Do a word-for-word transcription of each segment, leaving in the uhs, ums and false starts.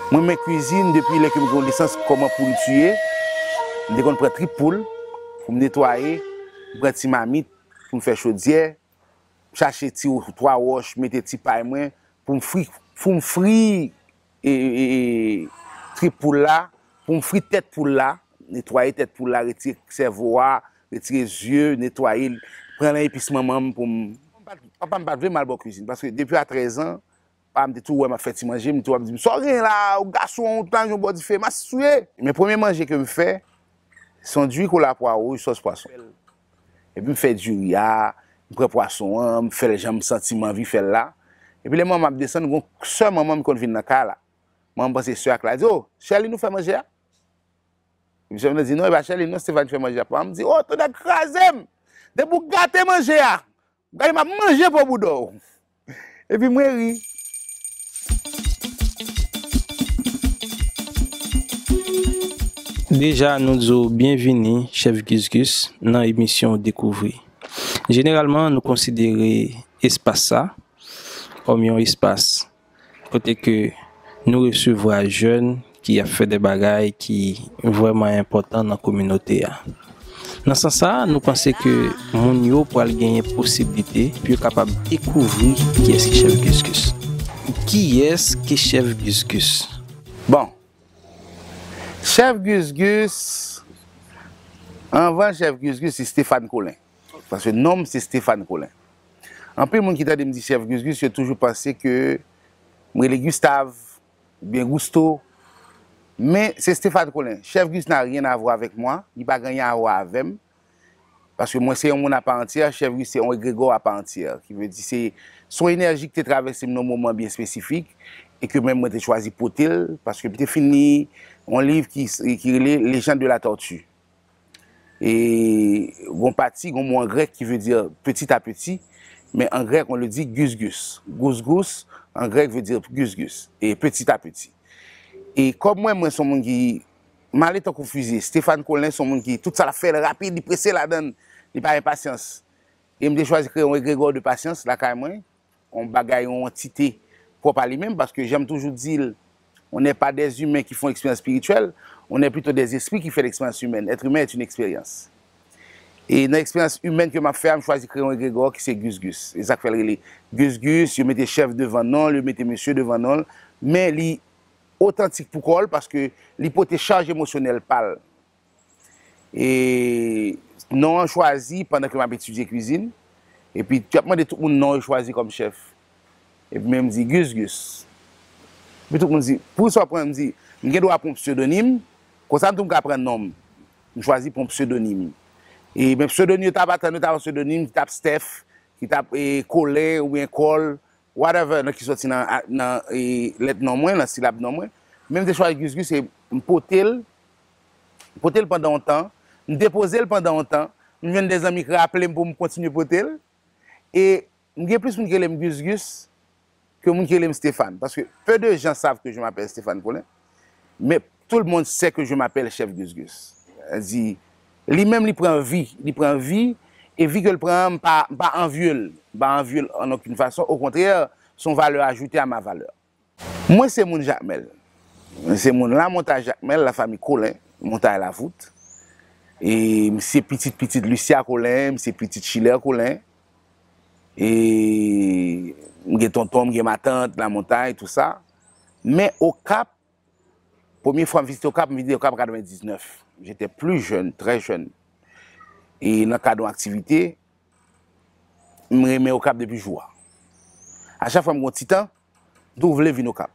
Mwen renmen kwizin depi lè ke m gen yon lisans kòman pou m tiye. M te konn pran trip poul pou m netwaye, m pran ti mamit pou m fè chodyè, chache ti twa wòch, mete ti pay mwen pou m fri, pou m fri e, e, e, trip poul la, pou m fri tèt poul la, netwaye tèt poul la, retire sèvo a, retire zye, netwaye l, pran nan epis manman m pou m. Papa m pa t vle m al bò kwizin, paske depi a trèz an, papa m te tou wè m ap fè ti manje, m tou ap di m, "Sa w gen la, w gason, w ta yon bò dife, m a souye." Men premye manje ke m fè, se yon diri kola pwawo, yon sòs pwason. Epi m fè diri a, m pran pwason an, m fè l jan m santi m anvi fè l la. Epi lè manman ap desann, gon sè manman m konn vin nan kay la. Manman m panse sè ak la, di, "O, Chèlin, ou fè manje a?" Epi sè m nan di, "Non, e pa Chèlin, non, Stéphane ki fè manje a." Papa m di, "O, tonnè kraze m! Depi w gate manje a, gade m ap manje po bouda w." Epi mwen ri. Deja, nou di w byenvini, Chèf Gusgus, nan emisyon Dekouvri. Jeneralman, nou konsidere espas sa kòm yon espas kote ke nou resevwa jèn ki ap fè de bagay ki vrèman enpòtan nan kominote a. Nan sans sa a, nou panse ke moun yo pral genyen posiblite pou yo kapab dekouvri kiyès ki Chèf Gusgus. Kiyès ki Chèf Gusgus? Bon, Chèf Gusgus, anvan Chèf Gusgus, se Stéphane Colin. Paske non m se Stéphane Colin. Anpil moun ki tande m di Chèf Gusgus, yo toujou panse ke m rele Gustave, oubyen Gusto. Men se Stéphane Colin. Chèf Gus n'a rien à voir avec moi, li pa gen anyen a wè avè m. Paske mwen se yon moun apaantyè, Chèf Gus se yon egregò apaantyè. Ki vle di se, se yon enèji ki te travèse m nan yon moman byen espesifik, e ke menm mwen te chwazi pote l, paske m te fin li yon liv ki, ki rele Légende de la Tortue. E gon pati, gon mo an grèk ki vle di petit à petit, men an grèk, on le dit gusgus. Gusgus, an grèk, vle di gusgus, e petit à petit. E kòm mwen, mwen se yon moun ki, m ale tankou fize. Stéphane Colin se yon moun ki, tout sa l ap fè, l rapid, li prese ladan l, li pa gen pasyans. E m te chwazi kreye yon egregò de pasyans lakay mwen, yon bagay, yon antite pwòp a li menm, paske jan m toujou di l, on n'est pas des humains qui font expérience spirituelle, on est plutôt des esprits qui font l'expérience humaine. Être humain est une expérience. E nan eksperyans imèn ke m ap fè a, m chwazi kreye yon egregò ki se Gusgus. E sa k fè l rele Gusgus, yo mete chèf devan non l, yo mete mesye devan non l, men li otantik pou kò l, paske li pote chaj emosyonèl pa l. E non an chwazi pandan ke m ap etidye kwizin. Epi, y ap mande tout moun non yo chwazi kòm chèf. Epi men m di, "Gusgus." Epi tout moun di, "Poukisa w pran?" M di, "M gen dwa pran yon psedonim, konsa m tou m ka pran non m." M chwazi pran yon psedonim. E men psedonim yo t ap atann, yo t ap pran psedonim ki t ap Steph, ki t ap, e, Colin oubyen Cole, whatever, nan ki soti nan, nan, e, lèt non mwen, nan silab non mwen. Men m te chwazi Gusgus e m pote l, m pote l pandan yon tan, m depoze l pandan yon tan, m jwenn de zanmi k raple m pou m kontinye pote l. E m gen plis moun ki rele m Gusgus ke moun ki rele m Stéphane. Parce que peu de gens savent que je m'appelle Stéphane Colin, mais tout le monde sait que je m'appelle Chef Gusgus. Sa di, li menm li pran vi, li pran vi, e vi ke l pran an, m pa, m pa anvye l. M pa anvye l an okenn fason. Okontrè, se yon valè ajoute a ma valè. Mwen se moun Jakmèl. Mwen se moun Lamontaj Jakmèl, lafanmi Colin, Montay Lavout. E m se pitit pitit Lucia Colin, m se pitit Schiller Colin. E m gen tonton, m gen matant, Lamontay, tou sa. Men Okap, premye fwa m vizite Okap, m vizite Okap an katrevendiznèf. J'étais plus jeune, très jeune. E nan kad yon aktivite, m renmen Okap depi jou a. A chak fwa m gen yon ti tan, m toujou vle vin Okap.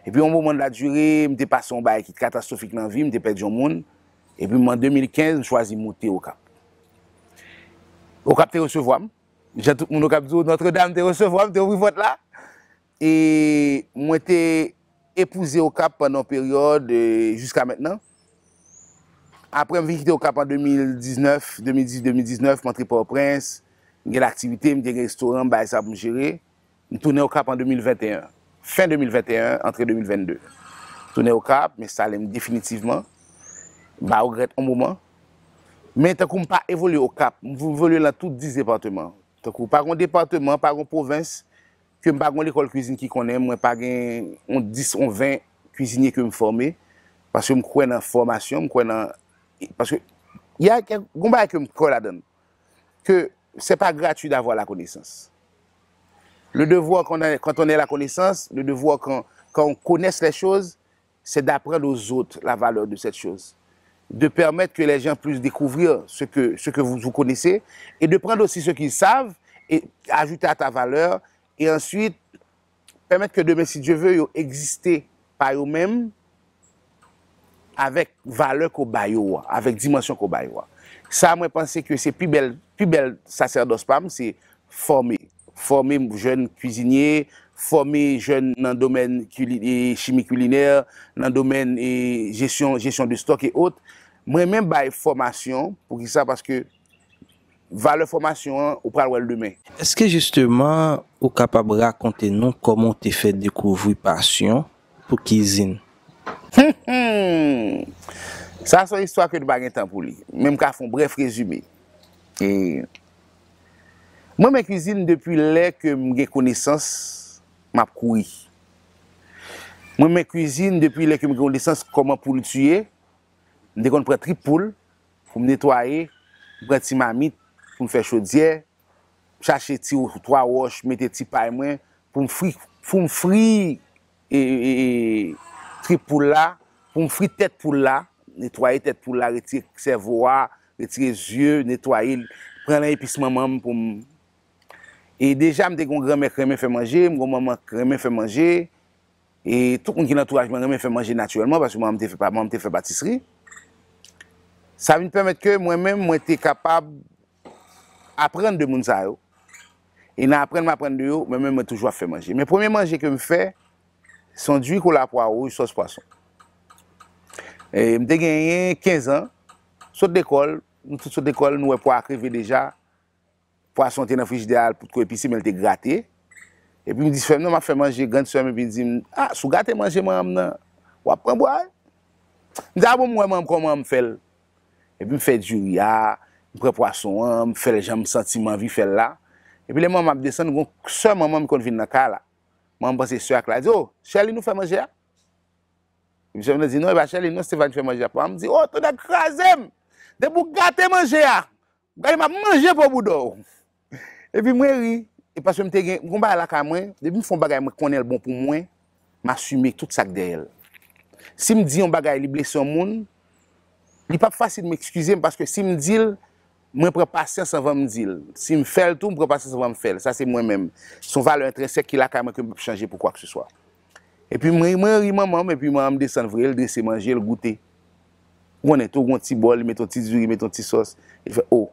Epi yon moman de la dire, m te pase yon bagay ki katastwofik nan vi m, m te pèdi yon moun. Epi m, an de mil kenz, m chwazi moute Okap. Okap te resevwa m. Jan tout moun Okap di w, Notre Dame te resevwa m, te ouvri pòt la. E mwen te epouze Okap pandan yon peryòd, e, jiska mentnan. Apre, m vin kite Okap an de mil diznèf, de mil dis, de mil diznèf, m antre Pòtoprens, m gen aktivite, m te gen restoran, m bay sa pou m jere. M tounen Okap an de mil venteyen, fen de mil venteyen, antre de mil vennde. Tounen Okap, m enstale m definitivman. M pa regrèt yon moman. Men tankou m pa evolye Okap, m evolye nan tout dis depatman. Tankou pa gon depatman, pa gon pwovens, ke m pa gon lekòl kwizin ki konnen m, mwen pa gen yon dis, yon ven kwizinye ke m fòme, paske m kwè nan fòmasyon, m kwè nan, paske y a gen bagay ke m kwè ladan l, que c'est pas gratuit d'avoir la connaissance. Le devoir quand on, a, quand on a la connaissance, le devoir quand, quand on connaît les choses, c'est d'apprendre aux autres la valeur de cette chose. De permettre que les gens puissent découvrir ce que, ce que vous, vous connaissez et de prendre aussi ce qu'ils savent et ajouter à ta valeur et ensuite pèmèt ke demen, si Dye ve, yo egziste pa yo menm, avèk valè ke w ba yo a, avèk dimansyon ke w ba yo a. Sa, mwen panse ke se pi bèl, pi bèl sasèdòs pa m, se fòme. Fòme jèn kwizinye, fòme jèn nan domèn kili- e chimi kilinè, nan domèn e jesyon, jesyon de stòk e ot. Mwen menm bay fòmasyon, poukisa? Paske valè fòmasyon an, ou pral wè l demen. Èske jisteman ou kapab rakonte nou kòman w te fè dekouvri pasyon pou kizin? Sa se yon istwa ke nou pa gen tan pou li. Men m ka fè yon brèf rezime. E, mwen renmen kwizin depi lè ke m gen konesans, m ap kouri. Mwen renmen kwizin depi lè ke m gen konesans kòman poul tiye. M te konn pran trip poul pou m netwaye, m pran ti mamit pou m fè chodyè, m chache ti twa wòch, mete ti pay mwen pou m fri, pou m fri e, e, e, trip poul la, pou m fri tèt poul la, netwaye tèt poul la, retire sèvo a, retire zye, netwaye l, pran nan epis manman m pou m. E deja, m te gen yon granmè k renmen fè manje, m gen yon manman k renmen fè manje. E tout moun ki nan antouraj mwen renmen fè manje natirèlman, paske manman m te fè, manman m te fè patisri. Sa vin pèmèt ke mwen menm, mwen te kapab aprann de moun sa yo. E nan aprann m aprann de yo, mwen menm, mwen toujou ap fè manje. Men premye manje ke m fè, se yon diri kola pwa wouj, sòs pwason. E m te genyen kenz an, sot lekòl, nou tout sot lekòl, nou wè pwa a kreve deja. Pwason te nan frijidè a, potko epise, men l te grate. Epi m di sè m nan, m ap fè manje, grann sè m, epi l di m, "A, si w gate manje manman m nan, w ap pran bwa wi." M di, "A bon, m wè manman m kòman m fè l." Epi m fè diri a, m pran pwason an, m fè l jan m santi m anvi fè l la. Epi lè manman m ap desann, gon sè manman m konn vin nan kay la. Manman m panse sè a k la, di, "O, Chèlin, ou fè manje a?" Epi sè m nan di, "Non, e pa Chèlin, non, Stéphane fè manje a." Manman m di, "O, tonnè kraze m! Depi w gate manje a!" Gade, m ap manje po bouda w. Epi mwen ri. E paske m te gen, m gon bagay lakay mwen, depi m fè yon bagay mwen konnen l bon pou mwen, m asime tout sa k dèyè l. Si m di yon bagay, li blese yon moun, li p ap fasil m ekskize m, paske si m di l, mwen pran pasyans anvan m di l. Si m fè l tou, m pran pasyans anvan m fè l. Sa se mwen menm. Se yon valè entrensèk ki lakay mwen ke m p ap chanje pou kwakseswa. Epi mwen, mwen ri manman m, epi manman m desann vre, l drese manje, l goute. Ou konnen tou, gon ti bòl, li met yon ti diri, met yon ti sòs. Li fè, "O,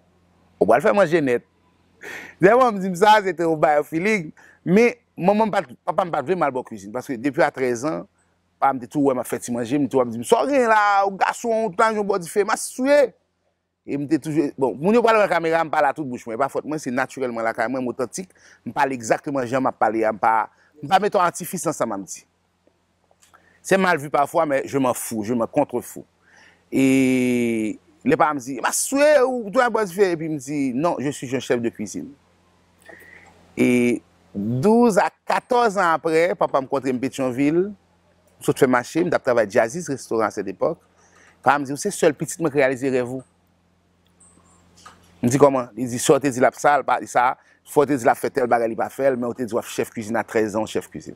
ou pral fè manje nèt." Lè manman m di m sa, se te yon bagay feeling. Men, manman m pa t, papa m pa t vle m al bò kwizin. Paske depi a trèz an, papa m te tou wè m ap fè ti manje, m tou ap di m, "Sa w gen la, ou gason, ou ta yon bò dife, m a souye." E m te toujou, bon, moun yo pral wè kamera, m pale a tout bouch mwen. E pa fòt mwen, se natirèlman lakay mwen, m otantik, m pale egzakteman jan m ap pale a, m pa, m pa mete yon atifis nan sa m ap di. C'est mal vu parfois, mais je m'en fous, je m'en contrefous. E lè papa m di, "M a souye, ou tou ap bò dife," epi m di, "Non, je suis un chef de cuisine." E douz a katòz an apre, papa m kontre m Petyonvil, m sot fè mache, m t ap travay Jazz's Restaurant à cette époque. Papa m di, "Ou se sèl pitit mwen k reyalize rèv ou." M di, "Kòman?" Li di, "Sa w te di l ap sa, l pa sa, sa w te di l ap fè tèl bagay, li pa fè l, men w te di w ap chèf kwizin a trèz an, w chèf kwizin."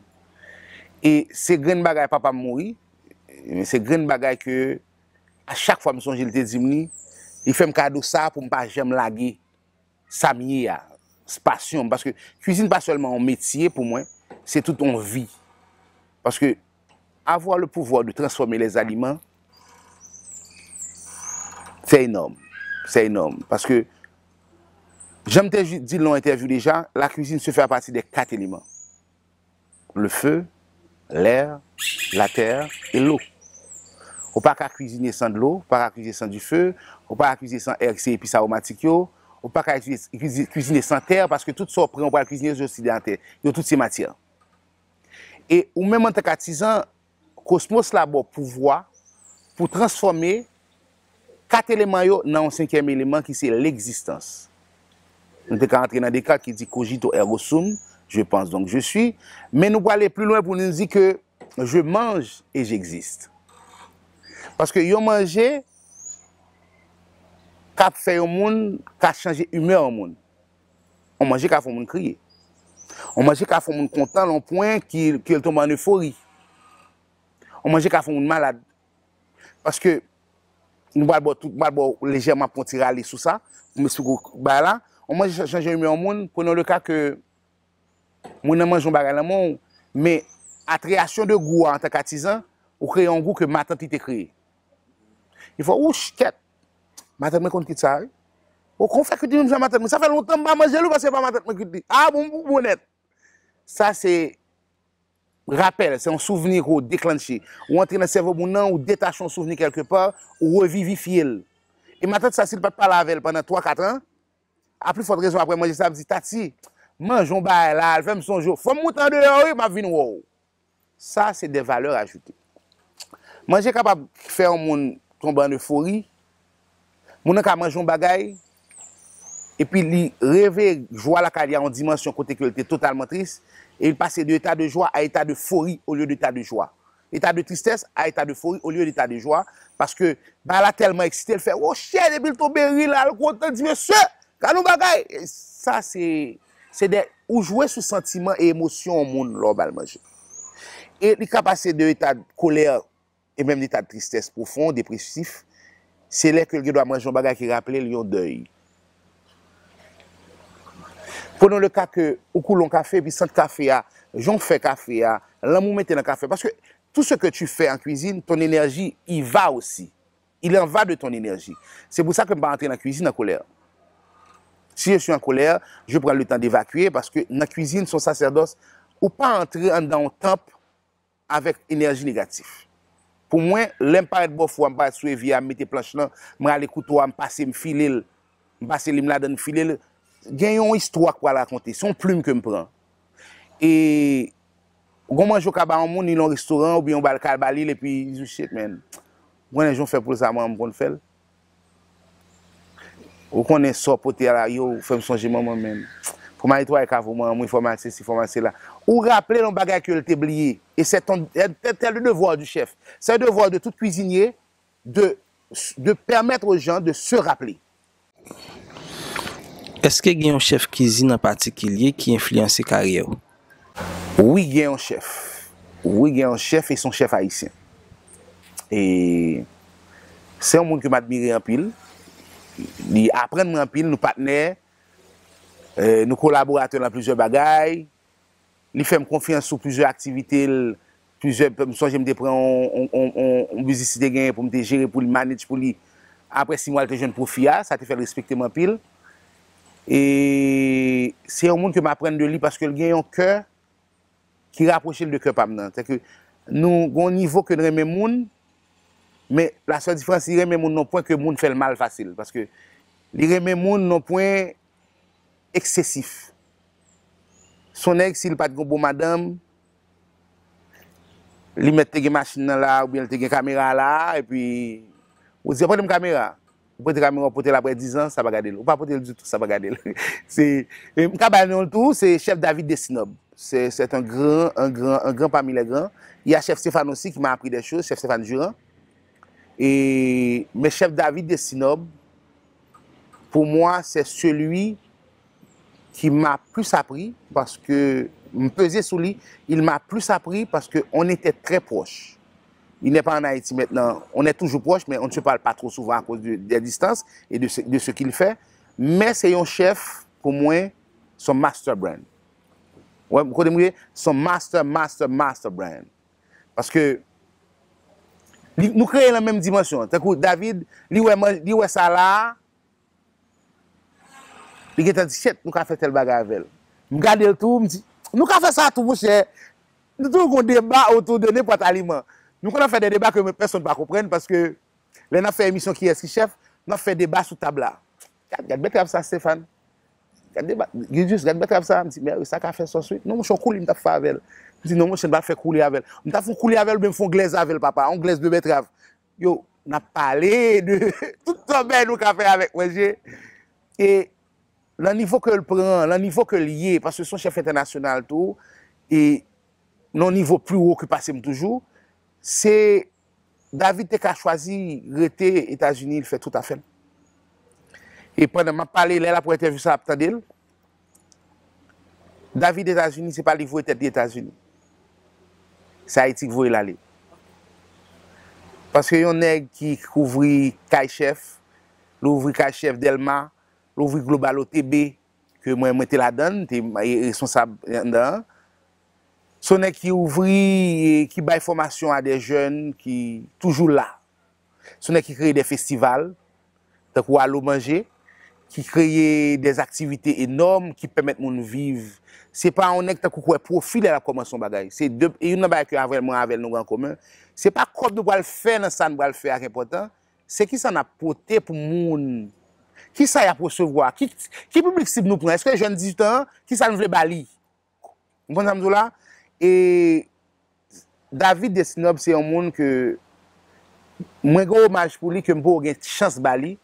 E se grenn bagay papa m mouri, men se grenn bagay ke a chak fwa m sonje l te di m li, li fè m kado sa pou m pa janm lage sa m ye a, pasyon m. Paske kwizin pa sèlman yon metye pou mwen, se tout yon vi. Paske avoir le pouvoir de transformer les aliments, c'est énorme. C'est énorme. Paske, jan m te di l nan yon entèvyou deja, la cuisine se fait à partir des quatre éléments. Le feu, l'air, la terre et l'eau. Ou pa ka kwizine san dlo, ou pa ka kwizine san dife, ou pa ka kwizine san èg, se epis awomatik yo, ou pa ka kwizine san tè, paske tout sa w pran, ou pral kwizine yo, se osi de la tè. Yo tout se matyè. E ou menm antank atizan, Kosmos la ba w pouvwa pou transfòme kat eleman yo nan yon senkyèm eleman ki se legzistans. Nou te ka antre nan Descartes ki di cogito ergo sum, je pense donc je suis, men nou prale pli lwen pou nou di ke Je mange et j'existe. Paske yon manje ka fè yon moun, ka chanje imè yon moun. Yon manje ka fè yon moun kriye. Yon manje ka fè yon moun kontan lan yon pwen ki, ki l tonbe an efori. Yon manje ka fè yon moun malad. Paske nou pral ba w tout, pral ba w lejèman pou yon ti rale sou sa, pou m esplike w bagay la. Yon manje chanje imè yon moun, prenons le cas que moun nan manje yon bagay nan men w, men à création de goût a, antanke atizan, ou kreye yon gou ke matant li te kreye. Li fè, wouch, kèt, matant mwen konn kwit sa, wi. O, kon fè kwit li menm jan matant mwen. Sa fè lontan m pa manje l, wi, paske se pa matant mwen kwit li. A, bon, bon, bon nèt. Sa se rapèl, se yon souvni ke w deklanche. Ou antre nan sèvo moun nan, ou detache yon souvni kèlkepa, ou revivifye l. E matant sa, si l pa t pale avè l pandan twa, kat an, a pli fòt rezon, apre manje sa, ap di, Tati, manje yon bagay la, l fè m sonje w. Fò m moute andeyò, wi, m ap vin wè w. Sa, se des valeurs ajoutées. Manje kapab fè yon moun tonbe an efori. Moun nan ka manje yon bagay, epi li reveye jwa lakay li a yon dimansyon kote ke l te totalman tris, e li pase de état de joie à état de folie au lieu d'état de joie. État de tristesse à état de folie au lieu d'état de joie, paske bagay la tèlman eksite, l fè, wochè, depi l tonbe ri la, l kontan, l di, mesye, gad yon bagay! E sa, se, se de, ou jwe sou santiman e emosyon yon moun lè w ba l manje. E li ka pase de état de colère e menm de état de tristesse profond, dépressif, se lè ke l gen dwa manje yon bagay ki raple l yon dèy. Prenons le cas que ou koule yon kafe, epi sant kafe a, jan w fè kafe a, lanmou w mete nan kafe. Paske tout ce que tu fais en cuisine, ton énergie y va aussi. Il en va de ton énergie. C'est pour ça que m pa antre nan kwizin an kolè. Si je suis en colère, je prends le temps d'évacuer, paske nan kwizin, se yon sasèdòs, ou pa antre anndan yon tanp avèk enèji negatif. Pou mwen, lè m parèt bò fou a, m parèt sou evye a, m mete planch lan, m rale kouto a, m pase, m file l, m pase li m ladan, m file l, gen yon istwa k pral rakonte. Se yon plim ke m pran. E gon manje w ka ba yon moun, li nan yon restoran, oubyen w ba l, ka ba li l, epi li di, shit, man. Ou konnen jan w fè poul sa, mwen, m konn fè l. Ou konnen sa w pote a la, yo, fè m sonje manman m, man. Fò m al netwaye kavo manman m, wi, fò m al sesi, fò m al sela. Ou raple l yon bagay ke l te bliye. E se ton, c'est le devoir du chef. C'est le devoir de tout cuisinier de, de permettre aux gens de se rappeler. Èske gen yon chèf kizin an patikilye ki enfliyanse karyè w? Wi, gen yon chèf. Wi, gen yon chèf e se yon chèf ayisyen. E se yon moun ke m admire anpil. Li aprann mwen anpil, nou patnè, e, nou kolaboratè nan plizyè bagay. Li fè m konfyans sou plizyè aktivite l, plizyè, m sonje m te pran yon, yon, yon, yon, yon biznis li te genyen pou m te jere pou li, manage pou li. Apre sis mwa, li te jwenn pwofi a, sa te fè l respekte m anpil. E se yon moun ke m aprann de li paske l gen yon kè ki rapwoche l de kè pa m nan. Sèke nou gen yon nivo ke n renmen moun, men la sèl diferans, li renmen moun nan yon pwen ke moun fè l mal fasil. Paske li renmen moun nan yon pwen eksesif. Se yon nèg, si l pa t gen yon bon madanm, li mèt te gen machin nan la, oubyen l te gen kamera la, epi ou di, prete m kamera. Ou prete kamera, ou pote l apre diz an, sa pa gade l. Ou pa pote l ditou, sa pa gade l. Se, e m ka ba l non l tou, se chèf David Destinop. C'est, c'est un grand, un grand, un grand parmi les grands. Il y a chef Stéphane aussi qui m'a appris des choses, chef Stéphane Durand. Et, mais chef David Destinop, pour moi, c'est celui qui m'a plus appris parce que m peze sou li, il m'a plus appris parce que on était très proches. Il n'est pas en Haïti maintenant, on est toujours proches, mais on ne se parle pas trop souvent à cause de, des distances et de ce, de ce qu'il fait. Men se yon chèf, pou mwen, se yon master brand. Wè, kote m ye, se yon master, master, master brand. Paske li, nou kreye nan menm dimansyon. Tankou David, li wè, li wè sa la, li gentan di, shit, nou ka fè tèl bagay avè l. M gade l tou, m di, nou ka fè sa tou, monchè. Nou toujou gon deba otou de nenpòt aliman. Nou konn ap fè de deba ke pèsonn pa konprann, paske lè n ap fè emisyon Kiyès ki chèf, n ap fè deba sou tab la. Gad, gad bètrav sa, Stéphane. Gad deba, Gildius, gad bètrav sa. M di, mèt, sa ka fè sòs, wi. Non, monchè, yon kouli m t ap fè avè l. M di, non, monchè, m pral fè kouli avè l. M t ap fè yon kouli avè l, oubyen m fè yon glèz avè l, papa. Yon glèz de bètrav. Yo, n ap pale de tout sa bèy nou ka fè avèk manje. E nan nivo ke l pran, nan nivo ke l ye, paske se yon chèf entènasyonal tou, e nan yon nivo pli wo ke pase m toujou, se David te ka chwazi rete Etazini, l fè tout afè l. E pandan m ap pale, lè l ap wè entèvyou sa, l ap tande l, David Etazini, se pa li voye tèt li Etazini. Se Ayiti ki voye l ale. Paske yon nèg ki kouvri kay chèf, l ouvri kay chèf Dèlma, l ouvri Global O T B, ke mwen, mwen te ladan l, m te responsab anndan an. Se yon nèg ki ouvri e ki bay fòmasyon a de jèn ki toujou la. Se yon nèg ki kreye de festival, tankou Alo Manje, ki kreye de aktivite enòm ki pèmèt moun viv. Se pa yon nèg tankou k wè pwofi lè l ap kòmanse yon bagay. Se de, e youn nan bagay ke avè l, mwen avè l nou gen an komen, se pa kòb nou pral fè nan sa nou pral fè a ki enpòtan, se kisa n ap pote pou moun. Kisa y ap resevwa? Ki, ki piblik sib nou pran? Èske jèn dizuit an, kisa n vle ba li? Ou konprann sa m di w la? E David Destinop se yon moun ke mwen gen omaj pou li ke m poko gen chans ba li.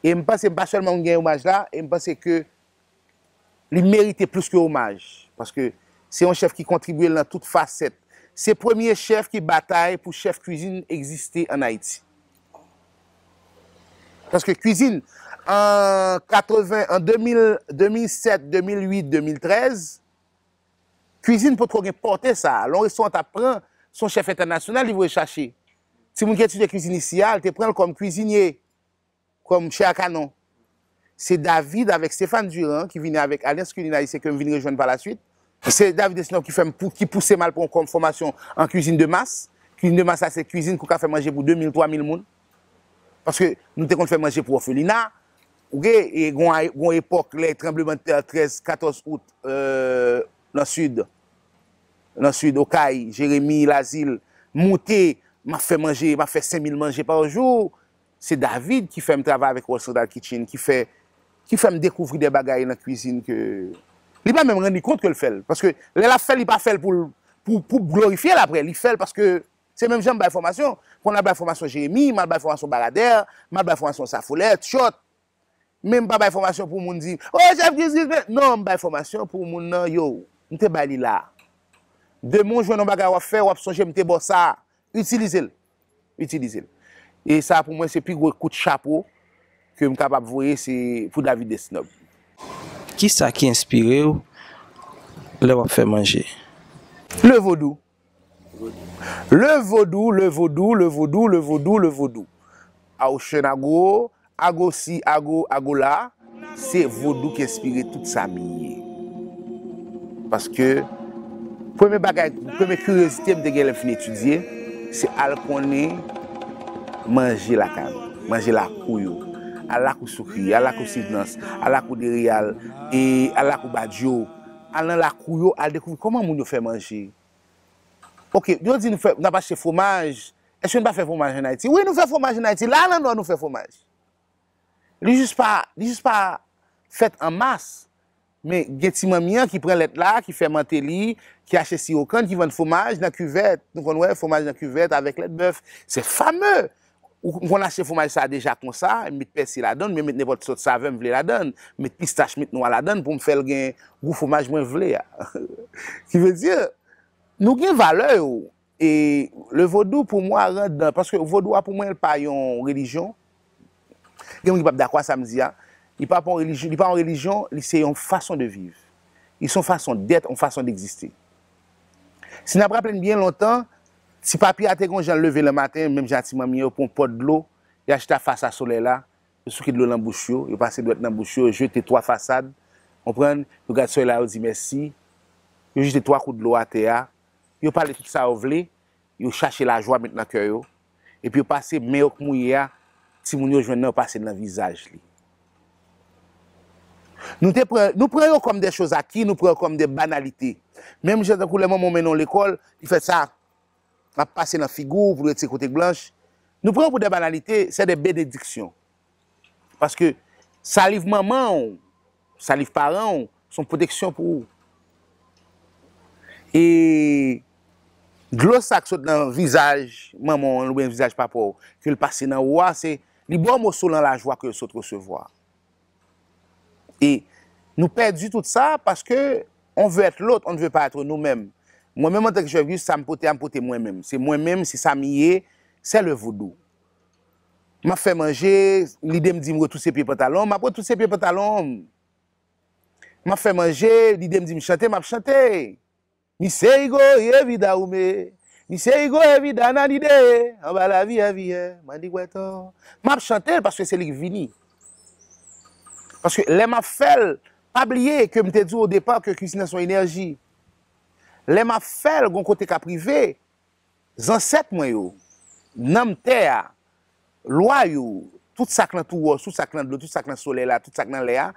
E m panse m pa sèlman gen omaj la, e m panse ke li merite plis ke omaj. Paske se yon chèf ki kontribye nan tout fasèt. Se premye chèf ki batay pou chèf kwizin egziste ann Ayiti. Paske kwizin, an katreven, an de mil, de mil sèt, de mil uit, de mil trèz, kwizin potko gen pòte sa a. Lè yon restoran t ap pran, se yon chèf entènasyonal li voye chache. Timoun ki etidye kwizin isi a, li te pran l kòm kwizinye, kòm chè a kanon. Se David avèk Stéphane Durand ki vini avèk Alyans Kilin Ayisyen ke m vin rejwenn pa la swit. Se David Destinop ki fè m pou, ki pouse m al pran yon fòmasyon an kwizin de mas. Kwizin de mas la se kwizin ke w ka fè manje pou de mil, twa mil moun. Paske nou te konn fè manje pou òfelina. Ou gen, e, gon, gon epòk lè tranblemanntè trèz, katòz out, euh, nan sid, nan sid, Okay, Jeremi, Lazil, moute, m ap fè manje, m ap fè senk mil manje pa jou. Se David ki fè m travay avèk World Central Kitchen, ki fè, ki fè m dekouvri de bagay nan kwizin ke li pa menm rann li kont ke l fè l. Paske lè l ap fè l, li pa fè l pou l, pou, pou glorifye l apre. Li fè l paske se menm jan m bay fòmasyon. Konn al bay fòmasyon Jeremi, m al bay fòmasyon Baradè, m al bay fòmasyon Safolè, Tchòt. Men m pa bay fòmasyon pou moun di, "O, chèf Giz Giz, men." Non, m bay fòmasyon pou moun nan, yo, m te bay li la. Demen w jwenn yon bagay w ap fè, w ap sonje m te ba w sa. Itilize l. Itilize l. E sa pou mwen se pi gwo kout chapo ke m kapab voye, se pou David Destinop. Kisa ki enspire w lè w ap fè manje? Le vodou. Le vodou, le vodou, le vodou, le vodou, le vodou. Awo Chen Ago, Agosi, Ago, Agola, se vodou ki enspire tout sa m ye. Paske premye bagay, premye kiryozite m te gen lè m fin etidye, se al konnen manje lakay mwen, manje lakou yo. Al lakou Soukri, al lakou Sidnans, al lakou Dereyal, e al lakou Badjo. Al nan lakou yo, al dekouvri kòman moun yo fè manje. Oke, yo di nou fè, n ap achte fwomaj. Èske nou pa fè fwomaj ann Ayiti? Wi, nou fè fwomaj ann Ayiti. La, nan Nò, nou fè fwomaj. Li jis pa, li jis pa fèt an mas. Men gen ti manmi an ki pran lèt la, ki fèmante li, ki achte siwo kann, ki vann fwomaj nan kivèt. Nou konn wè fwomaj nan kivèt avèk lèt bèf. Se fame! Ou, m konn achte fwomaj sa a deja konsa, m met pèsi ladan l, m met nenpòt sòt savè m vle ladan l, m met pistach, m met nwa ladan l pou m fè l gen gou fwomaj mwen vle a. Ki vle di, nou gen valè yo. E le vodou pou mwen randan, paske vodou a pou mwen, l pa yon relijyon. Gen moun ki p ap dakò a sa m di a. Li pa pa yon relijyon, li pa yon relijyon, li se yon fason de viv. Li se yon fason d'être, yon fason d'exister. Si n ap raple n byen lontan, ti papi a te gon jan l leve nan maten, menm jan a ti manmi yo, pran yon pòt dlo, y achte a fas a solèy la, yo souke dlo nan bouch yo, yo pase dwèt nan bouch yo, yo jete twa fasad, konprann, yo gad solèy la, yo di mèsi, yo jete twa kout dlo atè a, yo pale tout sa yo vle, yo chache lajwa met nan kè yo, epi yo pase men yo k mouye a, timoun yo jwenn nan, yo pase l nan vizaj li. Nou te pran, nou pran yo kòm de choz aki, nou pran yo kòm de banalite. Menm jan tankou lè manman w mennen w lekòl, li fè sa, l ap pase nan figi w pou l retire kote k blanch. Nou pran yo pou de banalite, se de benediksyon. Paske saliv manman w, saliv paran w, se yon pwoteksyon pou ou. E dlo sa k sot nan vizaj manman w oubyen vizaj papa w, ke l pase nan ou a, se li ba w moso lan lajwa ke l sot resevwa. E nou pèdi tout sa paske on veut être l'autre, on ne veut pas être nous-mêmes. Mwen menm antanke chèf kizin, sa m pote a, m pote mwen menm. Se mwen menm, se sa m ye, c'est le vodou. M ap fè manje, lide m di m retwousse pye pantalon m, m ap retwousse pye pantalon m. M ap fè manje, lide m di m chante, m ap chante. Mi se igo ye vida ume, mi se igo ye vida nanide, anba lavi a viyè, mandi gwètò. M ap chante l paske se li k vini. Paske lè m ap fè l, pa bliye ke m te di w o depa ke kizin nan se yon enèji. Lè m ap fè l, gon kote k ap rive, zansèt mwen yo, nanm tè a, lwa yo, tout sa k nan tou wòch, tout sa k nan dlo, tout sa k nan solèy la, tout sa k nan lè a,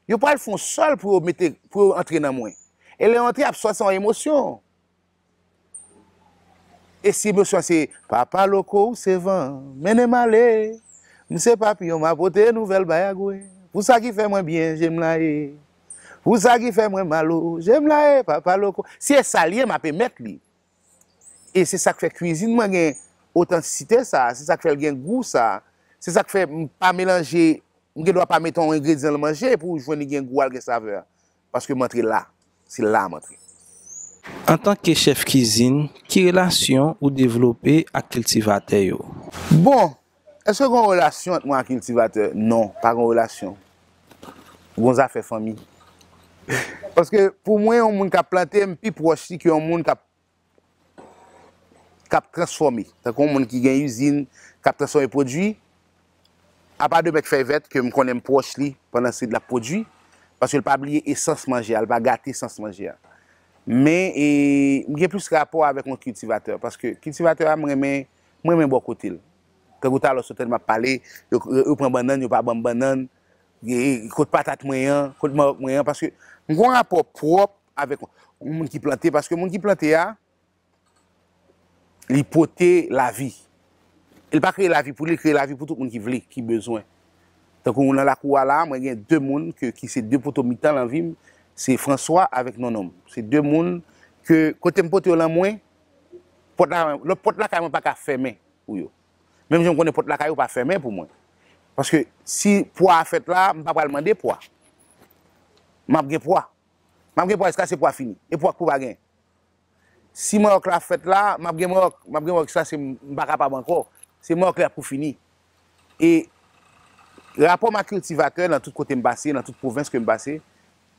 yo pral fè yon sòl pou yo mete, pou yo antre nan mwen. E lè yo antre, y ap sòti yon emosyon. E si emosyon se, Papa Loko, ou se van, mennen m ale. M se papiyon, m a pote nouvèl bay a gwe. Pou sa ki fè mwen byen, je m la ye. Pou sa ki fè mwen mal o, je m la ye, Papa Loko. Si e sa l ye, m ap emèt li. E se sa k fè kizin mwen gen otantisite sa, se sa k fè l gen gou sa, se sa k fè m pa melanje, m gen dwa pa mete yon engredyan nan manje pou w jwenn li gen gou a, l gen savè a. Paske m antre la, se la m antre. Antanke chèf kizin, ki relasyon ou devlope ak kiltivatè yo? Bon, èske gen yon relasyon ant mwen ak kiltivatè? Non, pa gen yon relasyon. Gen yon zafè fanmi. Paske pou mwen, yon moun k ap plante, m pi pwòch li ke yon moun k ap k ap transfòme, tankou yon moun ki gen izin, k ap transfòme pwodui, apa de mèt fèy vèt ke m konnen m pwòch li pandan se l ap pwodui, paske l pa bliye esans manje a, l pa gate esans manje a. Men, e, m gen plis rapò avèk yon kiltivatè, paske kiltivatè a, m renmen, m renmen bò kote l. Tankou talè w sot tande m ap pale, yo, yo, yo pran bannann, yo pa ban m bannann, e, e, kot patat mwen an, kot mawòk mwen an, paske m gen yon rapò pwòp avèk yon moun ki plante, paske moun ki plante a, li pote lavi. Li pa kreye lavi pou li, li kreye lavi pou tout moun ki vle, ki bezwen. Tankou nan lakou a la, mwen gen de moun ke, ki se de poto mitan nan vi m, se François avèk Nonnon m. Se de moun ke kote m pote yo nan mwen, pòt la, lòt pòt lakay mwen pa ka fèmen pou yo. Menm jan m konnen pòt lakay yo pa fèmen pou mwen. Paske si pwa a fèt la, m pa pral mande pwa. M ap gen pwa. M ap gen pwa jiskaske pwa fini. E pwa k pou pa gen. Si mawòk la fèt la, m ap gen mawòk, m ap gen mawòk sa se m pa kapab ankò. Se mawòk la pou fini. E rapò m ak kiltivatè nan tout kote m pase, nan tout pwovens ke m pase,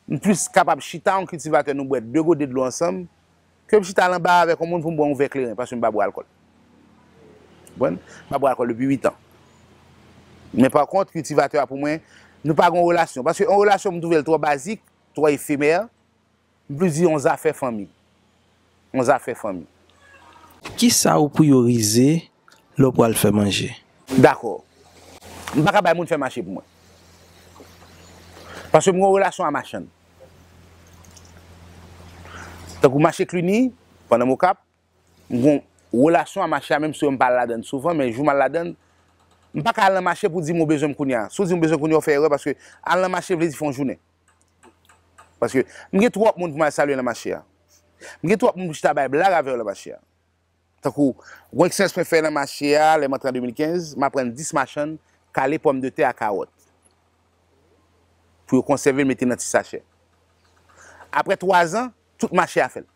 m plis kapab chita yon kiltivatè nou bwè de gode dlo ansanm, ke m chita al anba avèk yon moun pou m bwè yon vè kleren, paske m pa bwè alkòl. Konprann? M pa bwè alkòl depi uit an. Men pa kont, kiltivatè a pou mwen, nou pa gen yon relasyon. Paske yon relasyon m twouve l twò bazik, twò efemè, m plis di yon zafè fanmi. Yon zafè fanmi. Kisa ou priyorize lè w pral fè manje? Dakò. M pa ka bay moun fè mache pou mwen. Paske m gen yon relasyon a machann. Tankou mache Cluny, pandan m Okap, m gen yon relasyon a mache a, menm si m pa al ladann souvan, men jou m al ladann, m pa ka al nan mache pou di m ou bezwen m kounye a. Si w di m ou bezwen m kounye a, w fè erè, paske al nan mache vle di fè yon jounen. Paske m gen twòp moun pou m al salye nan mache a. M gen twòp moun pou m chita bay blag avè yo nan mache a. Tankou, gon eksperyans mwen fè nan mache a, lè m antre an de mil kenz, m aprann dis machann kale pòmdetè ak kawòt. Pou yo konsève l, mete nan ti sachè. Apre twa zan, tout mache a fè l.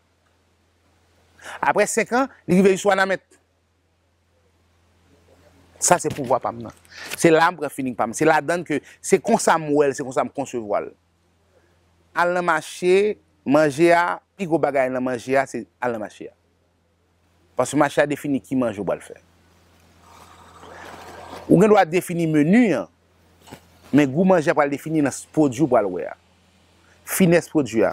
Apre senk an, li rive jis Wanament. Sa se pouvwa pa m nan. Se la m pran feeling pa m. Se ladann ke, se konsa m wè l, se konsa m konsevwa l. Al nan mache, manje a, pi gwo bagay nan manje a, se al nan mache a. Paske mache a defini ki manje w pral fè. Ou gen dwa defini meni an, men gou manje a pral defini nan pwodui w pral wè a. Finès pwodui a.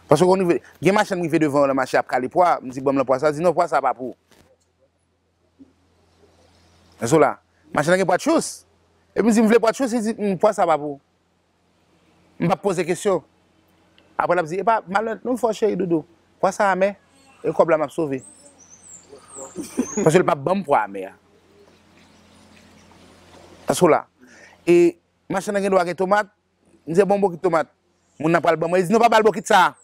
Paske kon rive, gen machann rive devan w nan mache ap kale pwa, m di ban m nan pwa sa, di non, pwa sa pa pou ou. Èske w la? Machann nan gen pwa tchous. Epi m di m vle pwa tchous, li di, "Hmm, pwa sa pa pou ou." M p ap poze kesyon. Apre l ap di, "Epa, malè, nou fò cheri doudou. Pwa sa amè, e kòb la m ap sove." Paske l p ap ban m pwa amè a. Èske w la? E machann nan gen dwa gen tomat, m di, "Bon, bokit tomat." Moun nan pral ban mwen, li di, "Non, pa ba l bokit sa a.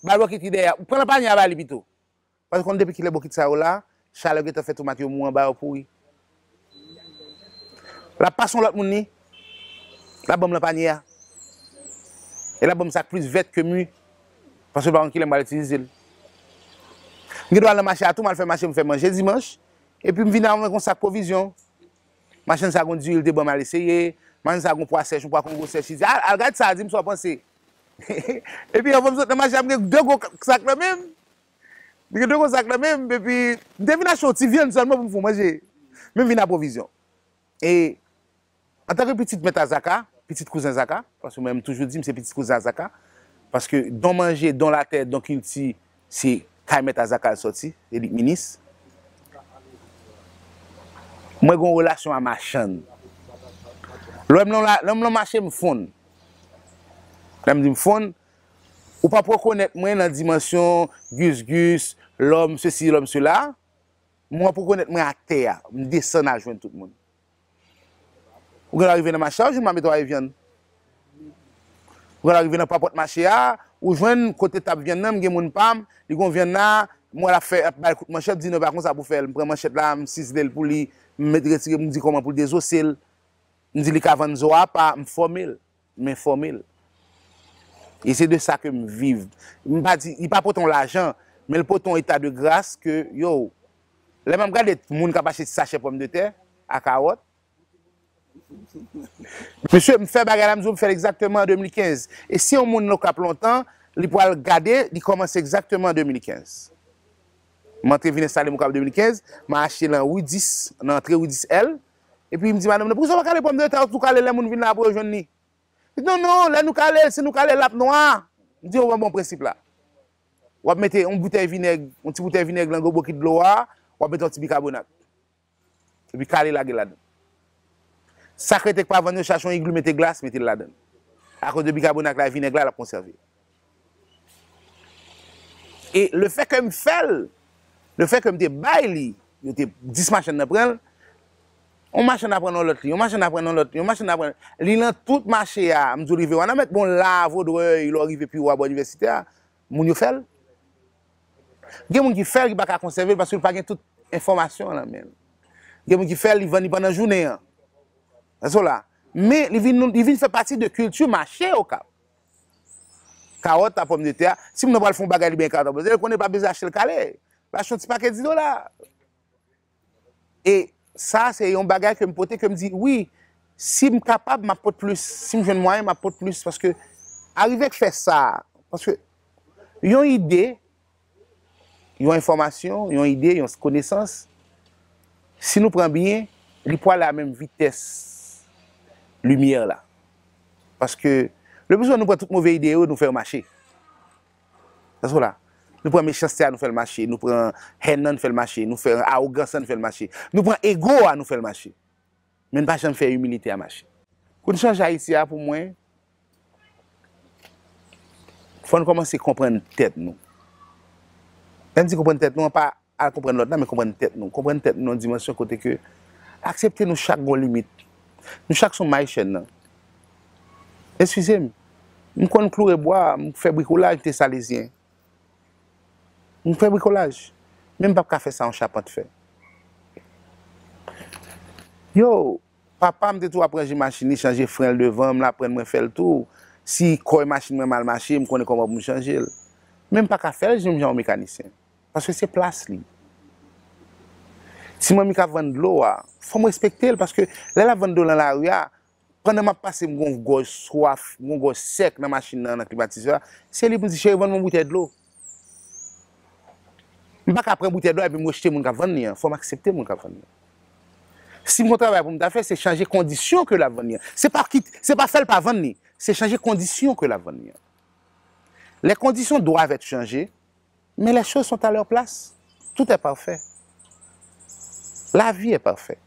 Ba l bokit ki dèyè a. Ou pran nan panye a ba li pito." Paske konn depi kilè bokit sa yo la, chalè gentan fè tomat yo mou anba yo pouri. L ap pase yon lòt moun li, l ap ban m nan panye a. E l ap ban m sa k plis vèt ke mi, paske l pa konn kilè m pral itilize l. M gen dwa al nan mache a tou, m al fè mache, m fè manje dimanch. Epi m vin avèk yon sak pwovizyon. Machann sa gon diri, l te ban m al eseye. Machann sa gon pwa sèch, yon pwa kongo sèch. Li di, "Al, al gad sa, di m sa w panse." Epi anvan m sot nan mache a, m gen de gwo sak nan men m. M gen de gwo sak nan men m, epi m te vin achte yon ti vyann sèlman pou m fè yon manje. Men m vin a pwovizyon. E antanke pitit mèt a Zaka, pitit kouzen Zaka, paske mwen menm m toujou di m se pitit kouzen a Zaka, paske don manje, don latè, don kilti, se kay mèt a Zaka l sòti, se li k minis. Mwen gen yon relasyon a machann. Lè m nan la, lè m nan mache, m fonn. Lè m di m fonn, ou p ap rekonèt mwen nan dimansyon Gus Gus, lòm sesi, lòm sela. Mwen w ap rekonèt mwen atè a, m desann al jwenn tout moun. Ou gen dwa rive nan mache a, ou jwenn m ap mete w a vyann. Ou gen dwa rive nan papòt mache a, ou jwenn kote tab vyann nan, m gen moun pa m, li gon vyann la, m wè l ap fè, ap bay kout manchèt, m di non, e pa konsa pou fè l. M pran manchèt la, m sizle l pou li, m met retire, m di kòman pou l dezose l. M di li ka vann zo a apa, m fòme l. M enfòme l. E se de sa ke m viv. M pa di, li pa pote yon lajan, men l pote yon eta de gras ke, yo, lè m ap gade moun k ap achte ti sachè pòmdetè, a kawòt. Mesye, m fè bagay la, m di w, m fè l egzakteman an de mil kenz. E si yon moun Lokap lontan, li pral gade, li kòmanse egzakteman an de mil kenz. M antre vin enstale m Okap de mil kenz, m al achte l nan ri dis, nan antre ri dis L. Epi m di madanm nan, "Poukisa w pa kale pòmdetè a, ou tou kale lè moun vin la pou yo jwenn li?" Li di, "Non, non, lè nou kale l, si nou kale l, l ap nwa." M di, "Ou pran bon prensip la." W ap mete yon boutèy vinèg, yon ti boutèy vinèg nan gwo bokit dlo a, w ap mete yon ti bikabonat. Epi kale lage ladan. Sa k rete k pa vann yo, chache yon igli, mete glas, mete l ladan. Akoz de bikabonat la, vinèg la, l ap konsève. E lefètke m fè l, lefètke m te bay li, yo te dis machann nan pran l, yon machann aprann yon lòt li, yon machann aprann yon lòt li, yon machann aprann. Li nan tout mache a, m di w rive Wanament, bon la, Vodrèy, lè w rive pi wo a bò inivèsitè a, moun yo fè l. Gen moun ki fè l, ki pa ka konsève l, paske l pa gen tout enfòmasyon an nan men l. Gen moun ki fè l, li vann li pandan jounen an. Èske w la? Men li vin, li vin fè pati de kilti mache Okap. Kawòt la, pòmdetè a, si moun nan pral fè yon bagay, li benyen kawòt la, li konnen pa bezwen achte l kale. L achte yon ti pake dis dola. E sa, se yon bagay ke m pote, ke m di, wi, si m kapab, m ap pot plis. Si m jwenn mwayen, m ap pot plis. Paske arive k fè sa, paske yon ide, yon enfòmasyon, yon ide, yon konesans, si nou pran byen, li pwale a menm vitès limyè la. Paske, le pli souvan, nou pran tout move ide yo, nou fè yo mache. Èske w la? Nou pran mechanste a, nou fè l mache. Nou pran hèn nan, nou fè l mache. Nou fè awogans lan, nou fè l mache. Nou pran ego a, nou fè l mache. Men n pa janm fè imilite a mache. Pou n chanje Ayiti a, pou mwen, fò n kòmanse konprann tèt nou. Lè m di konprann tèt nou, an pa al konprann lòt la, men konprann tèt nou. Konprann tèt nou nan dimansyon kote ke aksepte nou chak gon limit. Nou chak se yon may chèn nan. Eskize m, m konn kloure bwa, m fè brikolaj, m te salezyen. M fè brikolaj. Men m p ap ka fè sa yon chapant fè. Yo, papa m te tou ap ranje machin li, chanje fren l devan m, l aprann mwen fè l tou. Si kòy machin mwen mal mache, m konnen kòman pou m chanje l. Men m pa ka fè l menm jan yon mekanisyen. Paske se plas li. Ti manmi k ap vann dlo a, fò m respekte l, paske lè l ap vann dlo nan lari a, pandan m ap pase, m gon gòj swaf, m gon gòj sèk nan machin nan, nan klimatizè a, se li pou m di, "Cheri, vann mwen boutèy dlo." M pa ka pran boutèy dlo a epi m rejte moun k ap vann li an. Fò m aksepte moun k ap vann li an. Si m gon travay pou m ta fè, se chanje kondisyon ke l ap vann li an. Se pa kit-, se pa fè l pa vann li, se chanje kondisyon ke l ap vann li an. Les conditions doivent être changées, mais les choses sont à leur place. Tout est parfait. La vie est parfaite.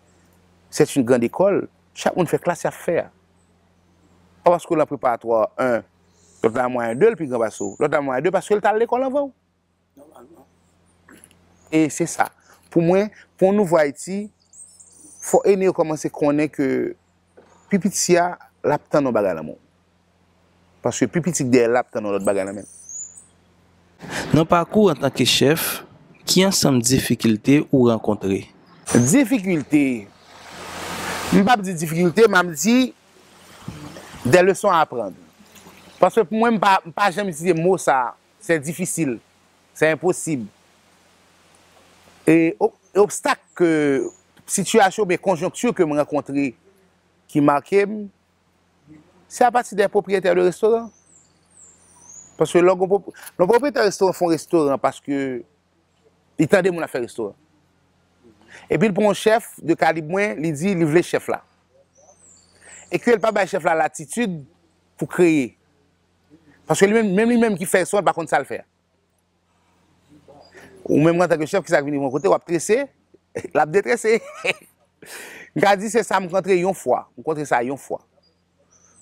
C'est une grande école. Chak moun fè klas y ap fè a. Pa paske w nan preparatwa en, lòt la mwayen de, l pi gran pase w. Lòt la mwayen de paske l t al lekòl anvan w. E se sa. Pou mwen, pou yon nouvo Ayiti, fò ene yo kòmanse konnen ke pi piti a, l ap tann yon bagay nan men w. Paske pi piti k dèyè l la ap tann yon lòt bagay nan men l. Nan pakou w antanke chèf, ki ansanm difikilte ou rankontre? Difikilte, m p ap di difikilte, m ap di des leçons à apprendre. Paske pou mwen, m pa, m pa janm itilize mo sa, c'est difficile, c'est impossible. E ob- e obstak ke, sitiyasyon, men konjonkti ke m rankontre ki make m, se apati de pwopriyetè de restoran. Paske lè yon pwop- lè yon pwopriyetè restoran fè yon restoran paske li tande moun ap fè restoran. Epi l pran yon chèf de kalib mwen, li di li vle chèf la. E ke l pa bay chèf la latitid pou kreye. Paske li menm, menm li menm ki fè restoran, l pa konn sa l fè. Ou menm antanke chèf, kisa k vini pran kote, w ap trese, l ap detrese. M ka di se sa m kontre yon fwa. M kontre sa yon fwa.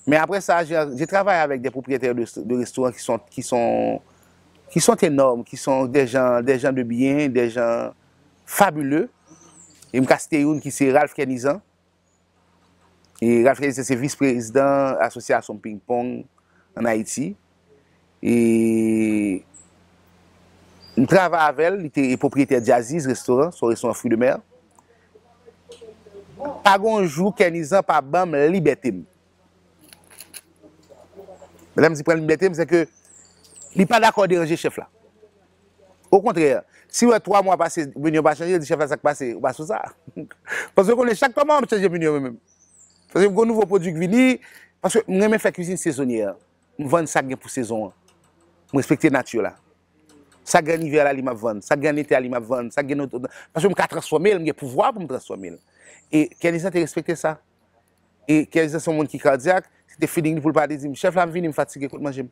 Men apre sa, j'ai j'ai travaillé avec des propriétaires de, de restaurants qui sont, qui sont, qui sont énormes, qui sont des gens, des gens de bien, des gens fabuleux. E m ka site youn ki se Ralph Kernizan. E Ralph Kennedy se vis prezidan asosyasyon ping pong ann Ayiti. E m travay avè l, li te pwopriyetè Diaziz restoran, se yon restoran fruits de mer. Pa gen yon jou Kennedy pa ban m libète m. Lè m di pran libète m, se ke li pa dakò deranje chèf la. Okontrè, si w wè twa mwa pase, meni an pa chanje, li di chèf la sa k pase, ou pa sou sa. Paske konnen chak twa mwa m ap chanje meni an mwen menm. Paske m gen nouvo pwodui k vini, paske m renmen fè kwizin sezonyè. M vann sa k gen pou sezon an. M respekte nati la. Sa k gen an ivè la, li m ap vann. Sa k gen an ete a, li m ap vann. Sa k gen nan, paske m ka transfòme l, m gen pouvwa pou m transfòme l. E Kennedy te respekte sa. E Kennedy se yon moun ki kadyak, se te feeling li pou l pale, di m, chèf la, m vini, m fatige, kot manje m?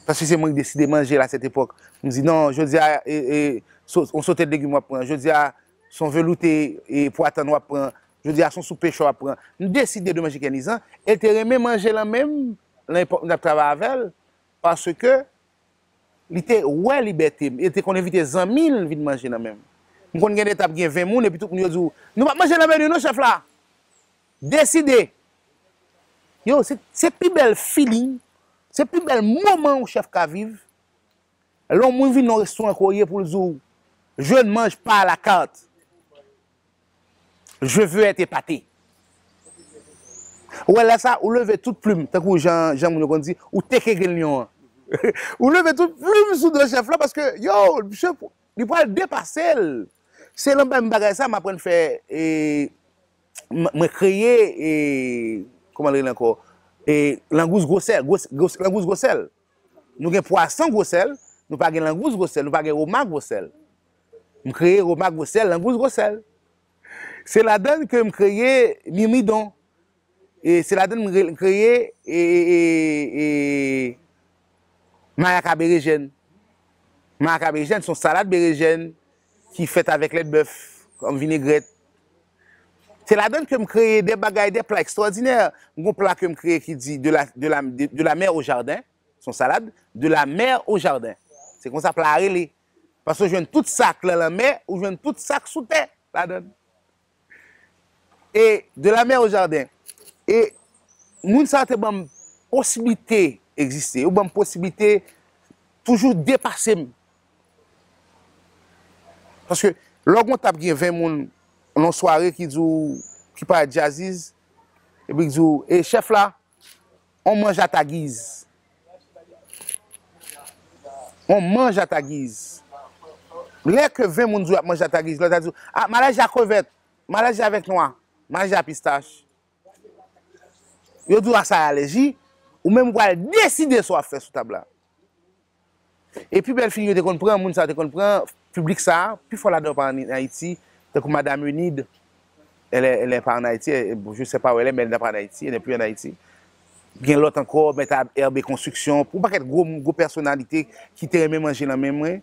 Paske se mwen ki deside manje la, cette époque. M di, non, jodi a, e, e, so, yon sote de legim w ap pran. Jodi a, se yon veloute, e, pwa tann w ap pran. Jodi a, se yon soup pechè w ap pran. M deside de manje Kennedy. E l te renmen manje lan menm, lan epòk m t ap travay avè l, paske li te wè libète m. E l te konn envite zanmi l vin manje lan menm. M konn gen de tan ap gen ven moun, epi tout moun yo di w, nou p ap manje lan menm non, chèf la. Deside. Yo, se, se pi bèl feeling, se pi bèl moman yon chèf ka viv. Lè yon moun vin nan yon restoran kote w ye pou l di w, je ne mange pas à la carte. Je veux être épaté. Ou wè lè sa, ou leve tout plim, tankou jan, jan moun yo konn di, ou teke grenn lyon an. Ou leve tout plim sou do chèf la, paske, yo, misye, li pral depase l. Se lan menm bagay sa, m aprann fè, e, m- mwen kreye, e, kòman l rele ankò? E, langous gwosèl, gwos- gwos- langous gwosèl. Nou gen pwason gwosèl, nou pa gen langous gwosèl, nou pa gen woma gwosèl. M kreye woma gwosèl, langous gwosèl. Se ladan ke m kreye mirmidon. E se ladan m re- kreye, e, e, e, e, mayaka berejèn. Mayaka berejèn se yon salad berejèn ki fèt avèk lèt bèf, kòm vinegrèt. Se ladan ke m kreye de bagay, de pla ekstwòdinè. M gon pla ke m kreye ki di de la, de la, de, de la mer au jardin. Se yon salad, de la mer au jardin. Se konsa pla a rele. Paske w jwenn tout sa k lan lanmè, ou jwenn tout sa k sou tè ladan l. E de la mer au jardin. E moun sa yo te ban m posiblite egziste. Yo ban m posiblite toujou depase m. Paske lè w gon t ap gen ven moun nan yon sware ki di w, ki parèt djaziz, epi ki di w, e chèf la, on mange à ta guise. On mange à ta guise. Lè ke ven moun di w y ap manje à ta guise, lòt la di w, a, m al achte krevèt, m al achte avèk nwa, m al achte pistach. Yo di w a sa y alèji, ou menm ou pral deside sa w ap fè sou tab la. E pi bèl figi yo te konn pran, moun sa yo te konn pran, piblik sa a, pifò ladan yo pa ann Ayiti, tankou Madam Eunide, elle est, elle est pas en Haïti, elle- bon, je sais pas où elle est, mais elle n'est pas en Haïti, elle n'est plus en Haïti. Gen lòt ankò, mèt a Herbe Construction, yon pakèt gwo, gwo pèsonalite ki te renmen manje lan men mwen.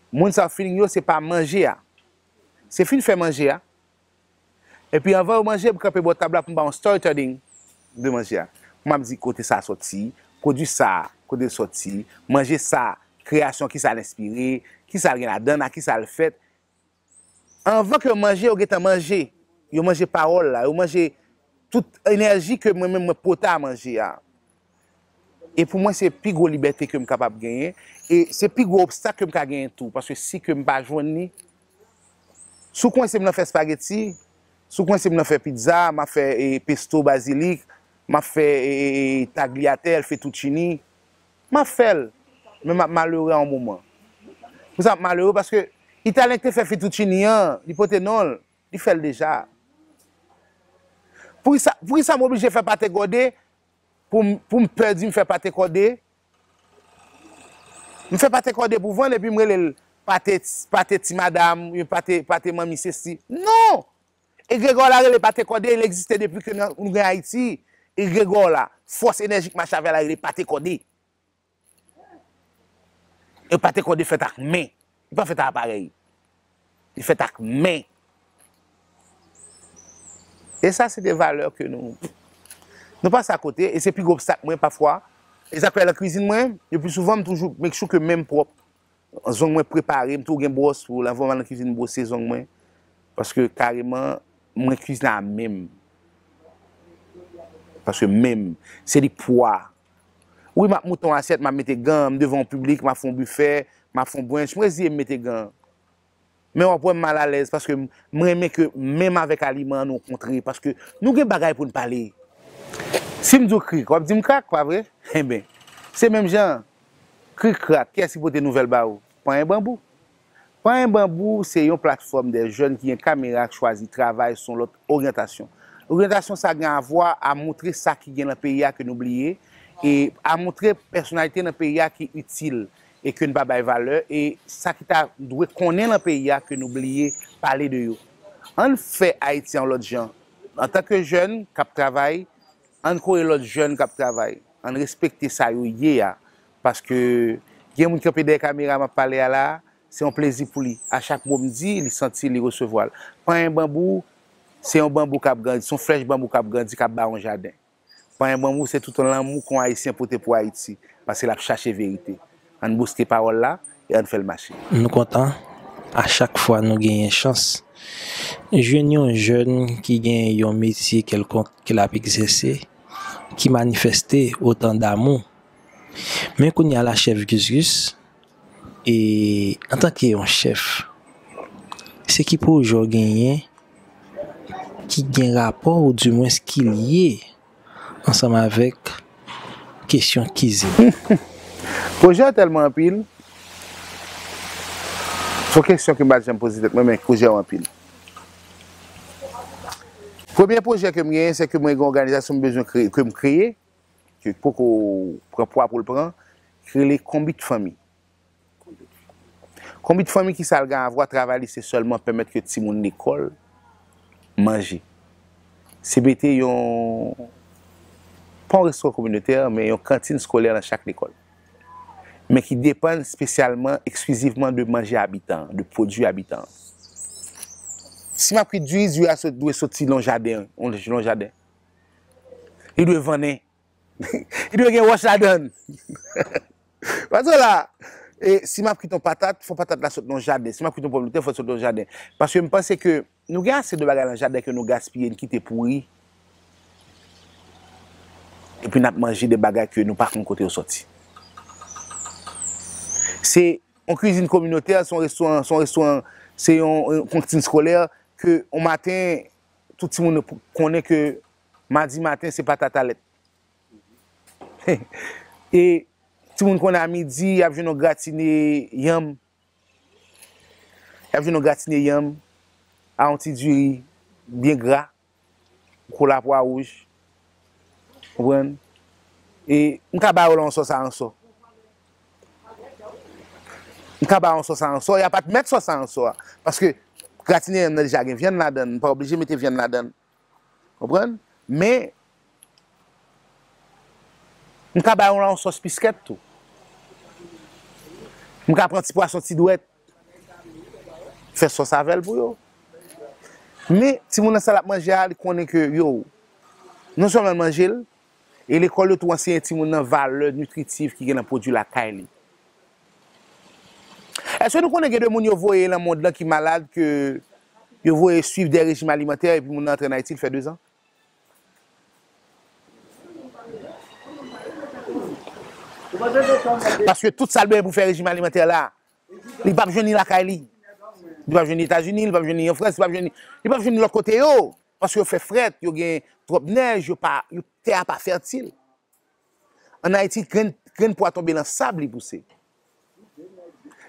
Moun sa yo, feeling yo, se pa manje a. Se fin fè manje a. Epi anvan yo manje, m kanpe bò tab la pou m ba yon storytelling de manje a. Pou m ap di kote sa sòti, pwodui sa, kote l sòti, manje sa, kreyasyon, kisa l enspire, kisa l gen ladan l, a kisa l fèt. Anvan ke yo manje, yo gentan manje. Yo manje pawòl la, yo manje tout enèji ke mwen menm mwen pote a manje a. E pou mwen, se pi gwo libète ke m kapab genyen. E se pi gwo obstak ke m ka genyen tou. Paske si ke m pa jwenn li, si w kwense m nan fè spageti, si w kwense m nan fè pizza, m ap fè, e, pesto bazilik, m ap fè, e, e, e, tagliatelle, fettuccini, m ap fè l. Men m ap malere a yon moman. Poukisa m ap malere? Paske Italyen ki te fè fettuccine an, li pote non l, li fè l deja. Poukisa, poukisa m oblije fè pate kòde pou m, pou m pè di m fè pate kòde? M fè pate kòde pou vann epi m rele l pate, pate ti madanm, pate, pate manmi sesi. Non! Egregò la rele pate kòde, li egziste depi ke nou gen Ayiti. Egregò la, fòs enèji k mache avè l la rele pate kòde. E pate kòde fèt ak men. Li pa fèt ak aparèy. Li fèt ak men. E sa, se de valè ke nou, nou pase akote, e se pi gwo obstak mwen pafwa. E sa k fè nan kwizin mwen, le pli souvan, m toujou make sure ke men m pwòp. Zong mwen prepare, m tou gen bwòs pou l, anvan m al nan kwizin m bwose zong mwen. Paske kareman, mwen kwizine a men m. Paske men m, se li pwa. Wi, m ap moute yon asyèt, m ap mete gan, m devan yon piblik, m ap fè yon bifè, m ap fè yon brunch, m reziye m mete gan. Men w ap wè m malalèz paske m, m renmen ke menm avèk aliman an nou kontre, paske nou gen bagay pou n pale. Si m di w krik, w ap di m krak, pa vre? Enben, se menm jan, krik krak, kiyès ki pote nouvèl ba ou? Panyen Banbou. Panyen Banbou se yon platfòm de jèn ki gen kamera k chwazi travay sou yon lòt oryantasyon. Oryantasyon sa gen avwa a montre sa ki gen nan peyi a ke nou bliye, e a montre pèsonalite nan peyi a ki itil e ke n pa bay valè, e sa ki ta dwe konnen nan peyi a ke nou bliye pale de yo. Ann fè Ayiti an lòt jan. Antanke jèn k ap travay, ann kore lòt jèn k ap travay. Ann respekte sa yo ye a. Paske gen moun ki kanpe dèyè kamera m ap pale a la, se yon plezi pou li. A chak mo m di, li santi, li resevwa l. Panyen Banbou, se yon banbou k ap grandi, se yon flèch banbou k ap grandi, k ap ba yon jaden. Panyen Banbou se tout lanmou ke yon Ayisyen pote pou Ayiti, paske l ap chache verite. Ann bouske pawòl la e ann fè l mache. Nou kontan, a chak fwa nou genyen chans jwenn yon jèn ki gen yon metye kèlkonk ke l ap egzèse, ki manifeste otan damou. Men kounye a la, chèf Gus Gus, e antanke yon chèf, se ki pwojè w genyen ki gen rapò, oudimwens ki lye ansanm avèk kesyon kizin? Pwojè a tèlman anpil. Se yon kesyon ke m pa t janm poze tèt mwen, men pwojè yo anpil. Premye pwojè ke m genyen, se ke mwen gen yon òganizasyon m bezwen kreye, ke m kreye, ke poko pran pwa pou l pran, ki rele Konbit Fanmi. Konbit Fanmi, ki sa l gen avwa, travay li se sèlman pèmèt ke timoun lekòl manje. Se mete yon, pa yon restoran kominotè, men yon kantin eskolè nan chak lekòl. Men ki depann espesyalman, eksklizivman de manje Abitan, de pwodui Abitan. Si m ap kwit diri, diri a sot, dwe soti nan jaden, yon, nan jaden. Li dwe vannen. Li dwe gen wòch ladan l. Paske la, e, si m ap kwit yon patat, fò patat la sot nan jaden. Si m ap kwit yon pòmdetè, fò l sot nan jaden. Paske m panse ke nou gen ase de bagay nan jaden ke nou gaspiye, n kite pouri. Epi n ap manje de bagay ke nou pa konn kote yo sòti. Se yon kwizin kominotè, se yon restoran, se yon restoran, se yon, yon kantin eskolè ke yon maten, tout timoun yo konnen ke madi maten se patat a lèt. E timoun konnen a midi, y ap jwenn yon gratine yanm. Y ap jwenn yon gratine yanm a yon ti diri byen gra, kola pwa wouj. Konprann? E m ka ba yo la yon sòs aransò. M ka ba yo yon sòs aransò, y ap admèt sòs aransò a. Paske gratine yanm nan deja gen vyann ladan l, m pa oblije mete vyann ladan l. Konprann? Men, m ka ba yo la yon sòs piskèt tou. M ka pran ti pwason ti dwèt, fè sòs avè l pou yo. Men, timoun nan sa l ap manje a, li konnen ke, yo, non sèlman l manje l, e lekòl yo tou ansenye timoun nan valè nitritif ki gen nan pwodui lakay li. Èske nou konnen gen de moun yo voye nan mond lan ki malad, ke yo voye swiv de rejim alimantè, epi moun nan antre an Ayiti, li fè dezan? Paske tout sa l bezwen pou fè rejim alimantè la, li p ap jwenn li lakay li. Li p ap jwenn li Etazini, li p ap jwenn li an Frans, li p ap jwenn li, li p ap jwenn li lòt kote yo. Paske yo fè frèt, yo gen twòp nèj, yo pa, yo, tè a pa fètil. Ann Ayiti, grenn, grenn pwa tonbe nan sab, li pouse.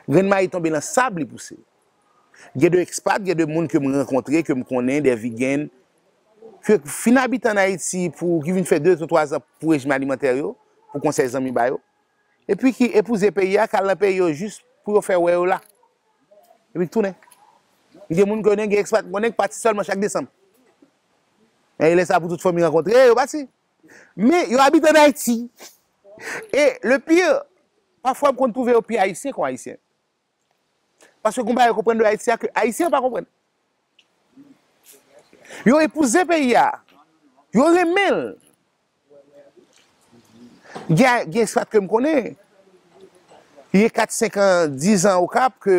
Grenn mayi tonbe nan sab, li pouse. Gen de ekspat, gen de moun ke m rankontre, ke m konnen, de vigen, ke fin abite ann Ayiti pou, ki vin fè de ou twa zan pou rejim alimantè yo, pou konsèy zanmi ba yo. Epi ki epouze peyi a, k al nan peyi yo jis pou yo fè wè yo la. Epi k tounen. Gen moun konnen, gen ekspat konnen k pati sèlman chak desanm. E lè sa pou tout fanmi rankontre, yo pati. Men yo abite ann Ayiti. E le pire, pafwa m konn twouve yo pi ayisyen kon ayisyen. Paske gon bagay yo konprann de Ayiti a ke Ayisyen yo pa konprann. Yo epouze peyi a. Yo renmen l. Gen, gen ekspat ke m konnen. Li gen kat, senk an, diz an Okap ke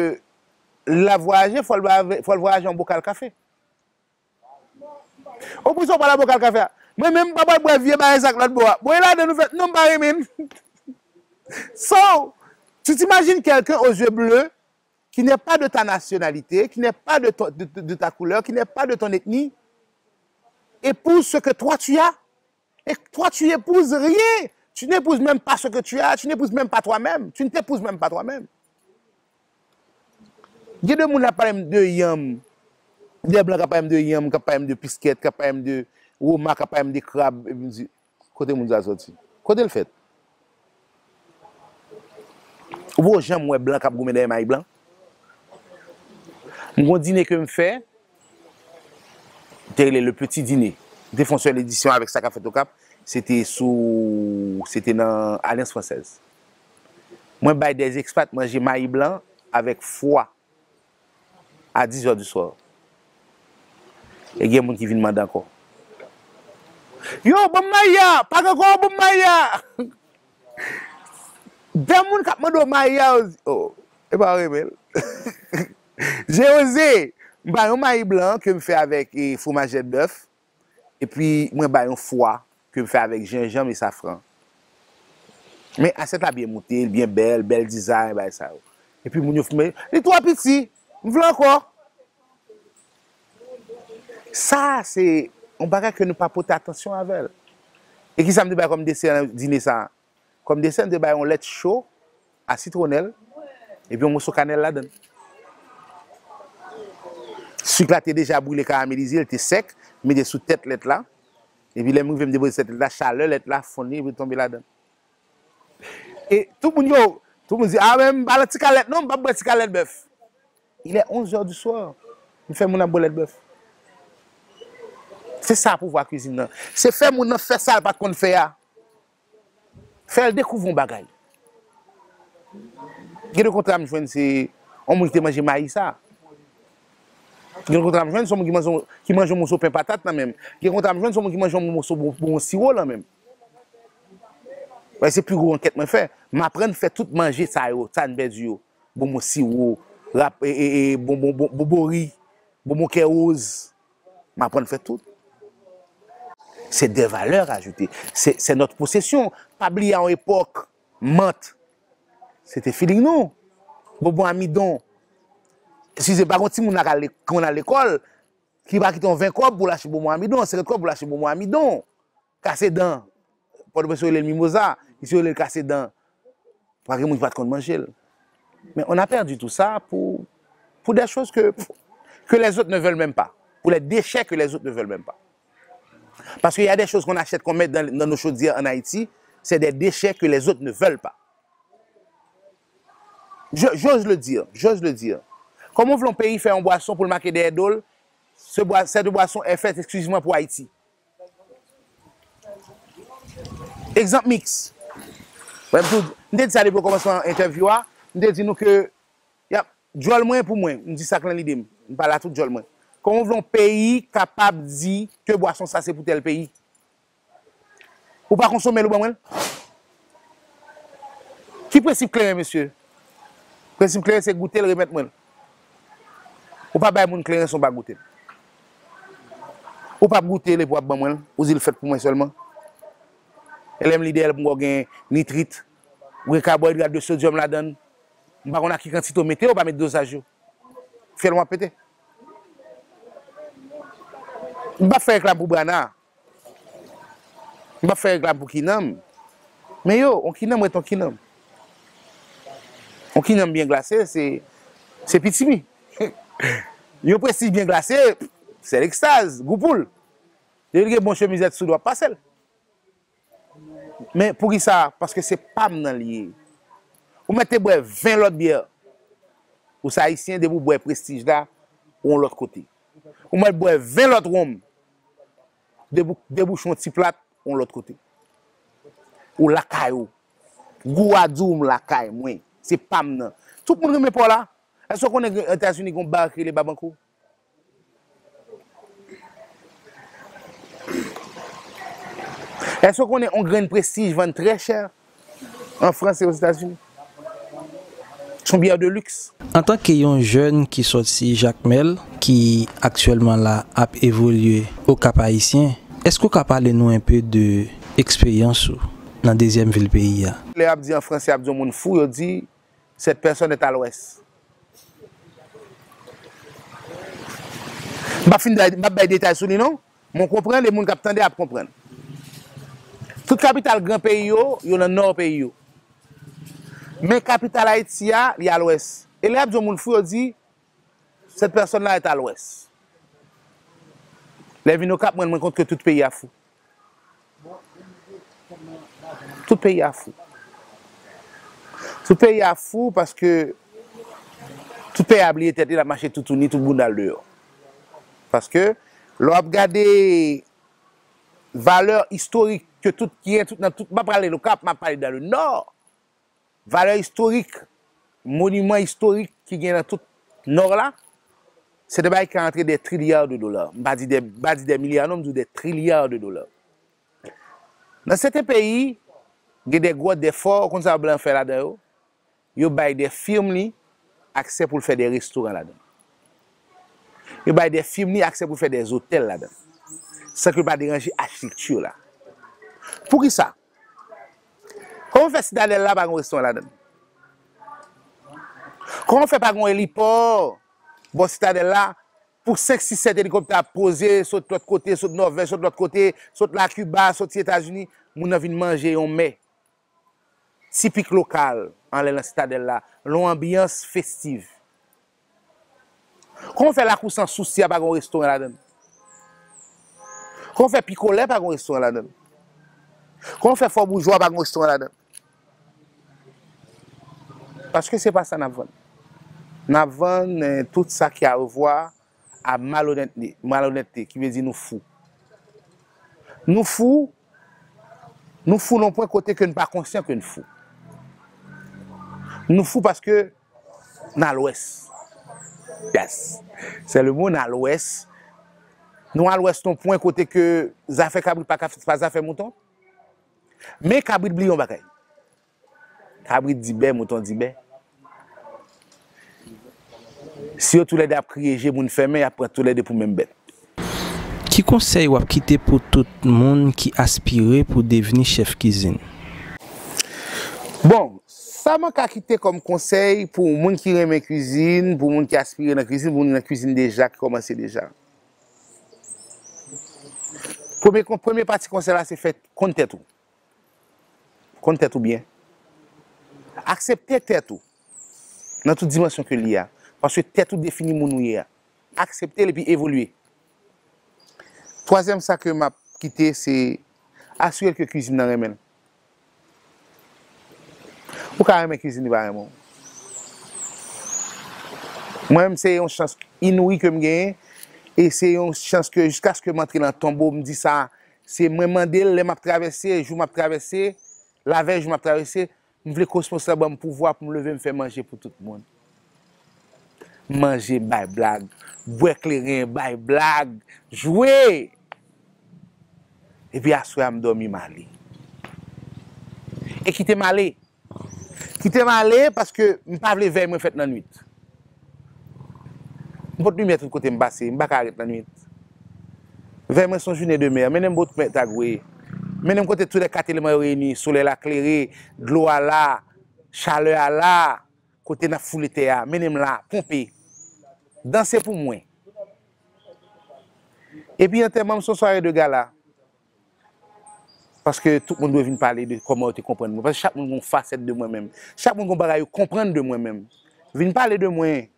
l ap vwayaje, fò l bwè, fò l vwayaje yon bokal kafe. Ou pou sa w pale bokal kafe a. Mwen menm, m pa pral bwè vye bagay sa k lòt bò a. Bon, e ladan nou fè, non, m pa renmen l. So, tu t'imagines quelqu'un aux yeux bleus qui n'est pas de ta nationalité, qui n'est pas de, ton- de, de- de ta couleur, qui n'est pas de ton ethnie, épouse ce que toi tu as. Et toi, tu n'épouses rien. Tu n'épouses même pas ce que tu as. Tu n'épouses même pas toi-même. Tu ne t'épouses même pas toi-même. Gen de moun ap pale m de yanm. De blan k ap pale m de yanm, k ap pale m de piskèt, k ap pale m de woma, k ap pale m de krab. Epi m di, kote moun sa soti? Kote l fèt? Ou poko janm wè blan k ap goumen dèyè mayi blan? M gon dine ke m fè, te rele Le Petit Dîner. M te fè yon sèl edisyon avèk sa k ap fèt Okap. Se te sou, se te nan Alyans Fransèz. Mwen bay de ekspat manje mayi blan avèk fwa a dizè di swa. E gen moun ki vin mande ankò. Yo, ban m mayi a! Pa gen ankò, ban m mayi a! De moun k ap mande w mayi a, yo di, oh, e pa renmen l. Jewozye, m ba yon mayi blan ke m fè avèk, e, fwomaj lèt bèf, epi mwen ba yon fwa ke m fè avèk jenjanm e safran. Men asyèt la byen moute, l byen bèl, bèl dizay, bagay sa yo. Epi moun yo foumen, li twò piti, m vle ankò. Sa, se yon bagay ke nou pa pote atansyon avè l. E kisa m te bay kòm desè nan dine sa a? Kòm desè, m te bay yon lèt cho a sitwonèl, epi yon moso kanèl ladan l. Sik la te deja brile, karamelize, l te sèk, m mete sou tèt lèt la. Epi lè m rive, m depoze sou tèt lèt la, chalè lèt la fonn li, epi l tonbe ladan l. E tout moun yo, tout moun di, a, men m pa nan ti kalèt non, m p ap bwè ti kalèt bèf. Il est onze heures du soir. M fè moun ap bwè lèt bèf. Se sa pouvwa kuizin nan. Se fè moun nan fè sa l pa t konn fè a. Fè l dekouvri yon bagay. Gen de kontra m jwenn se yon moun ki te manje mayi sa. Gen de kontra m jwenn se yon moun ki manje, ki manje yon moso pen patat nan men m. Gen kontra m jwenn se yon moun ki manje yon moso bon, bon siwo nan men m. Wè, se pi gwo ankèt mwen fè. M aprann fè tout manje sa yo, sa n pèdi yo. Bonbon siwo, rap, e, e, e, bonbon, bon, bonbon ri, bonbon kè woz. M aprann fè tout. C'est des valeurs ajoutées. C'est, c'est notre possession. Pa bliye a yon epòk, mant, se te feeling nou. Bonbon amidon. Eskize, pa gon timoun la k al lek-, konn al lekòl, ki pa kite yon ven kòb pou l achte bonbon amidon, senkant kòb pou l achte bonbon amidon. Kase dan. Pòtoprens yo rele l mimoza, isi yo rele l kase dan. Pa gen moun ki pa t konn manje l. Men on a perdu tout sa pour, pour des choses que, que les autres ne veulent même pas. Pour les déchets que les autres ne veulent même pas. Parce qu'il y a des choses qu'on achète, qu'on met dans, dans nos chaudières en Haïti, c'est des déchets que les autres ne veulent pas. Je, j'ose le dire, j'ose le dire. Kòman w vle yon peyi fè yon bwason pou l make dèyè do l, se bwa-, cette boisson est faite exclusivement pour Haïti. Egzanp miks. Wè, m tou, m te di sa depi okòmansman entèvyou a, m te di nou ke, yap, djòl mwen pou mwen, m di sa k nan lide m, m pale a tout djòl mwen. Kòman w vle yon peyi kapab di ke bwason sa se pou tèl peyi? Ou pa konsome l, ou ban mwen l? Ki prensip kleren, mesye? Prensip kleren se goute l, remèt mwen l. Ou pa bay moun kleren san w pa goute l. Ou p ap goute l epi w ap ban mwen l, ou di l fèt pou mwen sèlman. E lè m li dèyè l pou m wè w gen nitrit, ou gen kabohidrat de sodyòm ladan l. M pa konn ak ki kantite w mete yo, w pa met dozaj yo. Fè l w ap pete. M p ap fè reklame pou Brana. M p ap fè reklame pou kinanm. Men yo, on kinanm ret on kinanm. On kinanm byen glase, se, se pitimi. Yon prestij byen glase, sèl ekstaz, gou poul. Depi l gen bon chemizèt sou li, w ap pase l. Men poukisa? Paske se pa m nan li ye. Ou mèt te bwè ven lòt byè. Ou se ayisyen, depi w bwè prestij la, ou yon lòt kote. Ou mèt bwè ven lòt wonm. Depi, depi w chon ti plat, ou yon lòt kote. Ou lakay ou. Gou a di w m lakay mwen. Se pa m nan. Tout moun renmen pa w la. Èske w konnen Etazini gen yon bagay ki rele Babankou? Èske w konnen yon grenn prestij vann trè chè an Frans e Ozetazini? Se yon byè de luxe. Antanke yon jèn ki sòti Jakmèl, ki aktyèlman la ap evolye Okap Ayisyen, èske w ka pale nou enpe de eksperyans ou nan dezyèm vil peyi a? Lè y ap di an franse, y ap di yon moun fou, yo di, cette personne est à l'ouest. M p ap fin bay, m p ap bay detay sou li non, men w konprann e moun k ap tande ap konprann. Tout kapital gran peyi yo, yo nan nò peyi yo. Men kapital Ayiti a, li a lwès. E lè y ap di yon moun fou, yo di, cette personne-là est à l'ouest. Lè vin Okap, mwen rann mwen kont ke tout peyi a fou. Tout peyi a fou. Tout peyi a fou paske tout peyi a bliye tèt li, l ap mache toutouni, tout bounda l deyò. Paske lè w ap gade valè istorik ke tout, ki gen tout nan tout, m pa prale Okap, m ap pale dans le Nord. Valè istorik, moniman istorik ki gen nan tout Nò la, se de bagay ki ka antre des trilliards de dollars. M pa di des, m pa di des milliards non, m di w des trilliards de dollars. Nan sèten peyi, gen des grottes, des forts, ou konn sa blan fè ladan yo? Yo bay des firmes li aksè pou l fè des restaurants ladan. Yo bay des firmes li aksè pou l fè des hôtels ladan. San ke l pa deranje achitekti la. Poukisa? Kòman fè Sitadèl la pa gen yon restoran ladan? Kòman fè pa gen yon elipò bò Sitadèl la pou senk, sis, sèt elikoptè ap poze, sot lòt kote, sot Nòvèj, sot lòt kote, sot Lakiba, soti Etazini, moun nan vin manje yon mè tipik lokal anlè nan Sitadèl la, yon anbyans festiv. Kòman fè Lakou San Sousi a pa gen yon restoran ladan l? Kòman fè Pikolè pa gen yon restoran ladan l? Kòman fè Fò Boujwa pa gen yon restoran ladan l? Paske se pa sa n ap vann. N ap vann, eh, tout sa ki a revwa a malonète, malonète, ki vle di nou fou. Nou fou, nou fou nan yon pwen kote ke n pa konsyan ke n fou. Nou fou paske n a lwès. Yes. C'est le mot, n a lwès. Nou a lwès nan yon pwen kote ke zafè kabrit pa ka, pa zafè mouton. Men kabrit bliye yon bagay. Kabrit di bè, mouton di bè. Si yo toulède ap kriye je moun fèmen, y ap pran toulède pou menm bèt. Ki konsèy w ap kite pou tout moun ki aspire pou devni chèf kizin? Bon, sa mwen ka kite kòm konsèy pou moun ki renmen kwizin, pou moun ki aspire nan kwizin, pou moun nan kwizin deja, ki kòmanse deja. Premye kon-, premye pati konsèy la, se fè konn tèt ou. Konn tèt ou byen. Aksepte tèt ou nan tout dimansyon ke li a. Paske tèt ou defini moun ou ye a. Aksepte l epi evolye. Twazyèm sa ke m ap kite, se asire l ke kwizin nan renmen l. Ou ka renmen kwizin, li pa renmen w. Mwen menm, se yon chans inoui ke m genyen, e se yon chans ke jiskaske m antre nan tonbo, m di sa, se mwen mande l lè m ap travèse, jou m ap travèse, lavèy jou m ap travèse, m vle Kosmos la ban m pouvwa pou m leve m fè manje pou tout moun. Manje, bay blag, bwè kleren, bay blag, jwe! Epi aswè a m dòmi m ale. E kite m ale. Kite m ale paske m pa vle vèy mwen fèt nan nwit. M pot limyè tout kote m pase, m pa ka ret nan nwit. Vèy mwen se yon jounen de mè. Mennen m bò Pòtagwe. Mennen m kote tou lè kat eleman yo reyini, solèy la klere, dlo a la, chalè a la, kote n ap foule tè a. Mennen m la, ponpe. Danse pou mwen. Epi antèman m se yon sware de gala. Paske tout moun dwe vin pale de kòman yo te konprann mwen. Paske chak moun gen yon fasèt de mwen menm. Chak moun gen yon bagay yo konprann de mwen menm. Vin pale de mwen.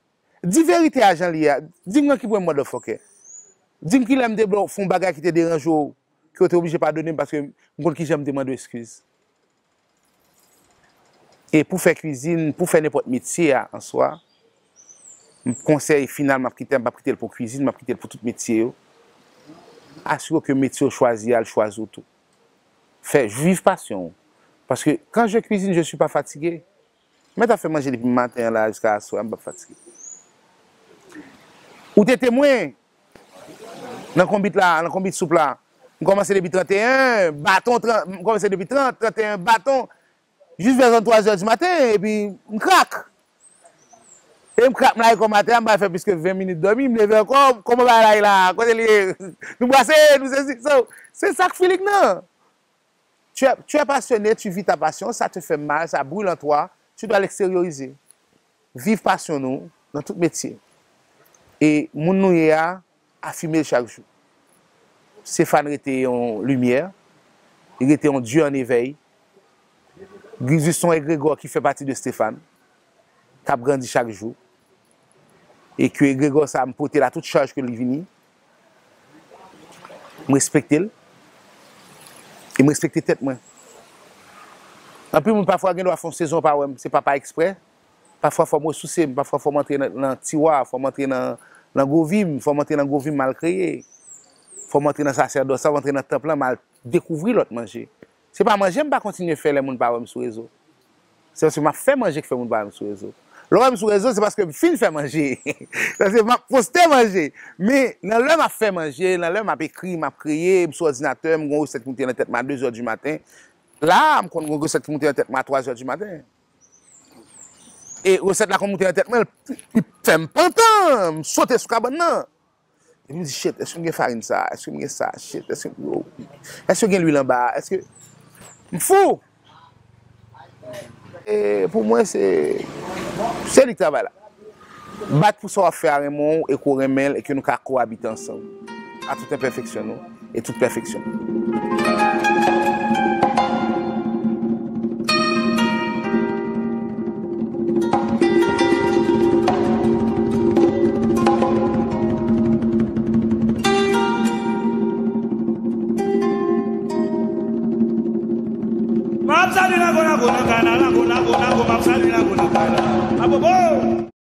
Di verite a jan li ye a. Di m nan ki pwen motherfucker. Di m kilè m te ba w fè yon bagay ki te deranje w, ke w te oblije padone m paske m konn kijan m te mande w eskiz. E pou fè kwizin, pou fè nenpòt metye a an swa, m konsèy final m ap kite, m p ap kite l pou kwizin, m ap kite l pou tout metye yo. Asire w ke metye w chwazi a, l chwazi w tou. Fè, viv pasyon w. Paske quand je cuisine, je suis pas fatigué. Mwen t ap fè manje depi maten an la jiska aswè a, m p ap fatige. Ou te temwen nan konbit la, nan konbit soup la. M kòmanse depi trannteyen baton, tran- m kòmanse depi trant, trannteyen baton, jis vè venntwa zè di maten, epi m krak. E m krak, m lage kò m atè a, m pa fè plis ke ven minit dòmi, m leve ankò, kòman bagay la ye la, kote l ye? Nou brase, nou sezi, so, se sa k filik nan. Tu es, tu es passionné, tu vis ta passion, ça te fait mal, ça brûle en toi, tu dois l'extérioriser. Viv pasyon nou nan tout metye. E moun nou ye a, afime l chak jou. Stéphane rete yon limyè, li rete yon dye an evèy. Grizis se yon egregò ki fè pati de Stéphane, k ap grandi chak jou. E ke egregò sa a, m pote l a tout chaj ke li vini. M respekte l. E m respekte tèt mwen. Anpil moun pafwa gen dwa fè yon sezon pa wè m, se pa pa eksprè. Pafwa fò m resouse m, pafwa fò m antre nan, nan tiwa, fò m antre nan, nan gwo vi m, fò m antre nan gwo vi m m al kreye. Fò m antre nan sasèdòs la, m antre nan tanp lan, m al dekouvri lòt manje. Se pa manje m pa kontinye fè lè moun pa wè m sou rezo. Se paske m ap fè manje k fè moun pa wè m sou rezo. Lè w wè m sou rezo, se paske m fin fè manje. Paske m ap poste manje. Men, nan lè m ap fè manje, nan lè m ap ekri, m ap kreye, m sou òdinatè, m gon resèt ki moute nan tèt mwen a de zè di maten. La, m konn gon resèt ki moute nan tèt mwen a twa zè di maten. E resèt la konn moute nan tèt mwen, li, li fè m pantan, m sote sou kabann nan. Epi m di, shit, èske m gen farin sa? Èske m gen sa? Shit, èske, yo, èske gen lwil anba a? Èske m fou? E pou mwen, se, se li k travay la. Bat pou sa w ap fè a renmen w e ke w renmen l e ke nou ka koabite ansanm. A tout enpèfeksyon nou e tout pèfeksyon. M ap salye Nago, Nago, nan kanal, Nago, Nago, Nago, m ap salye.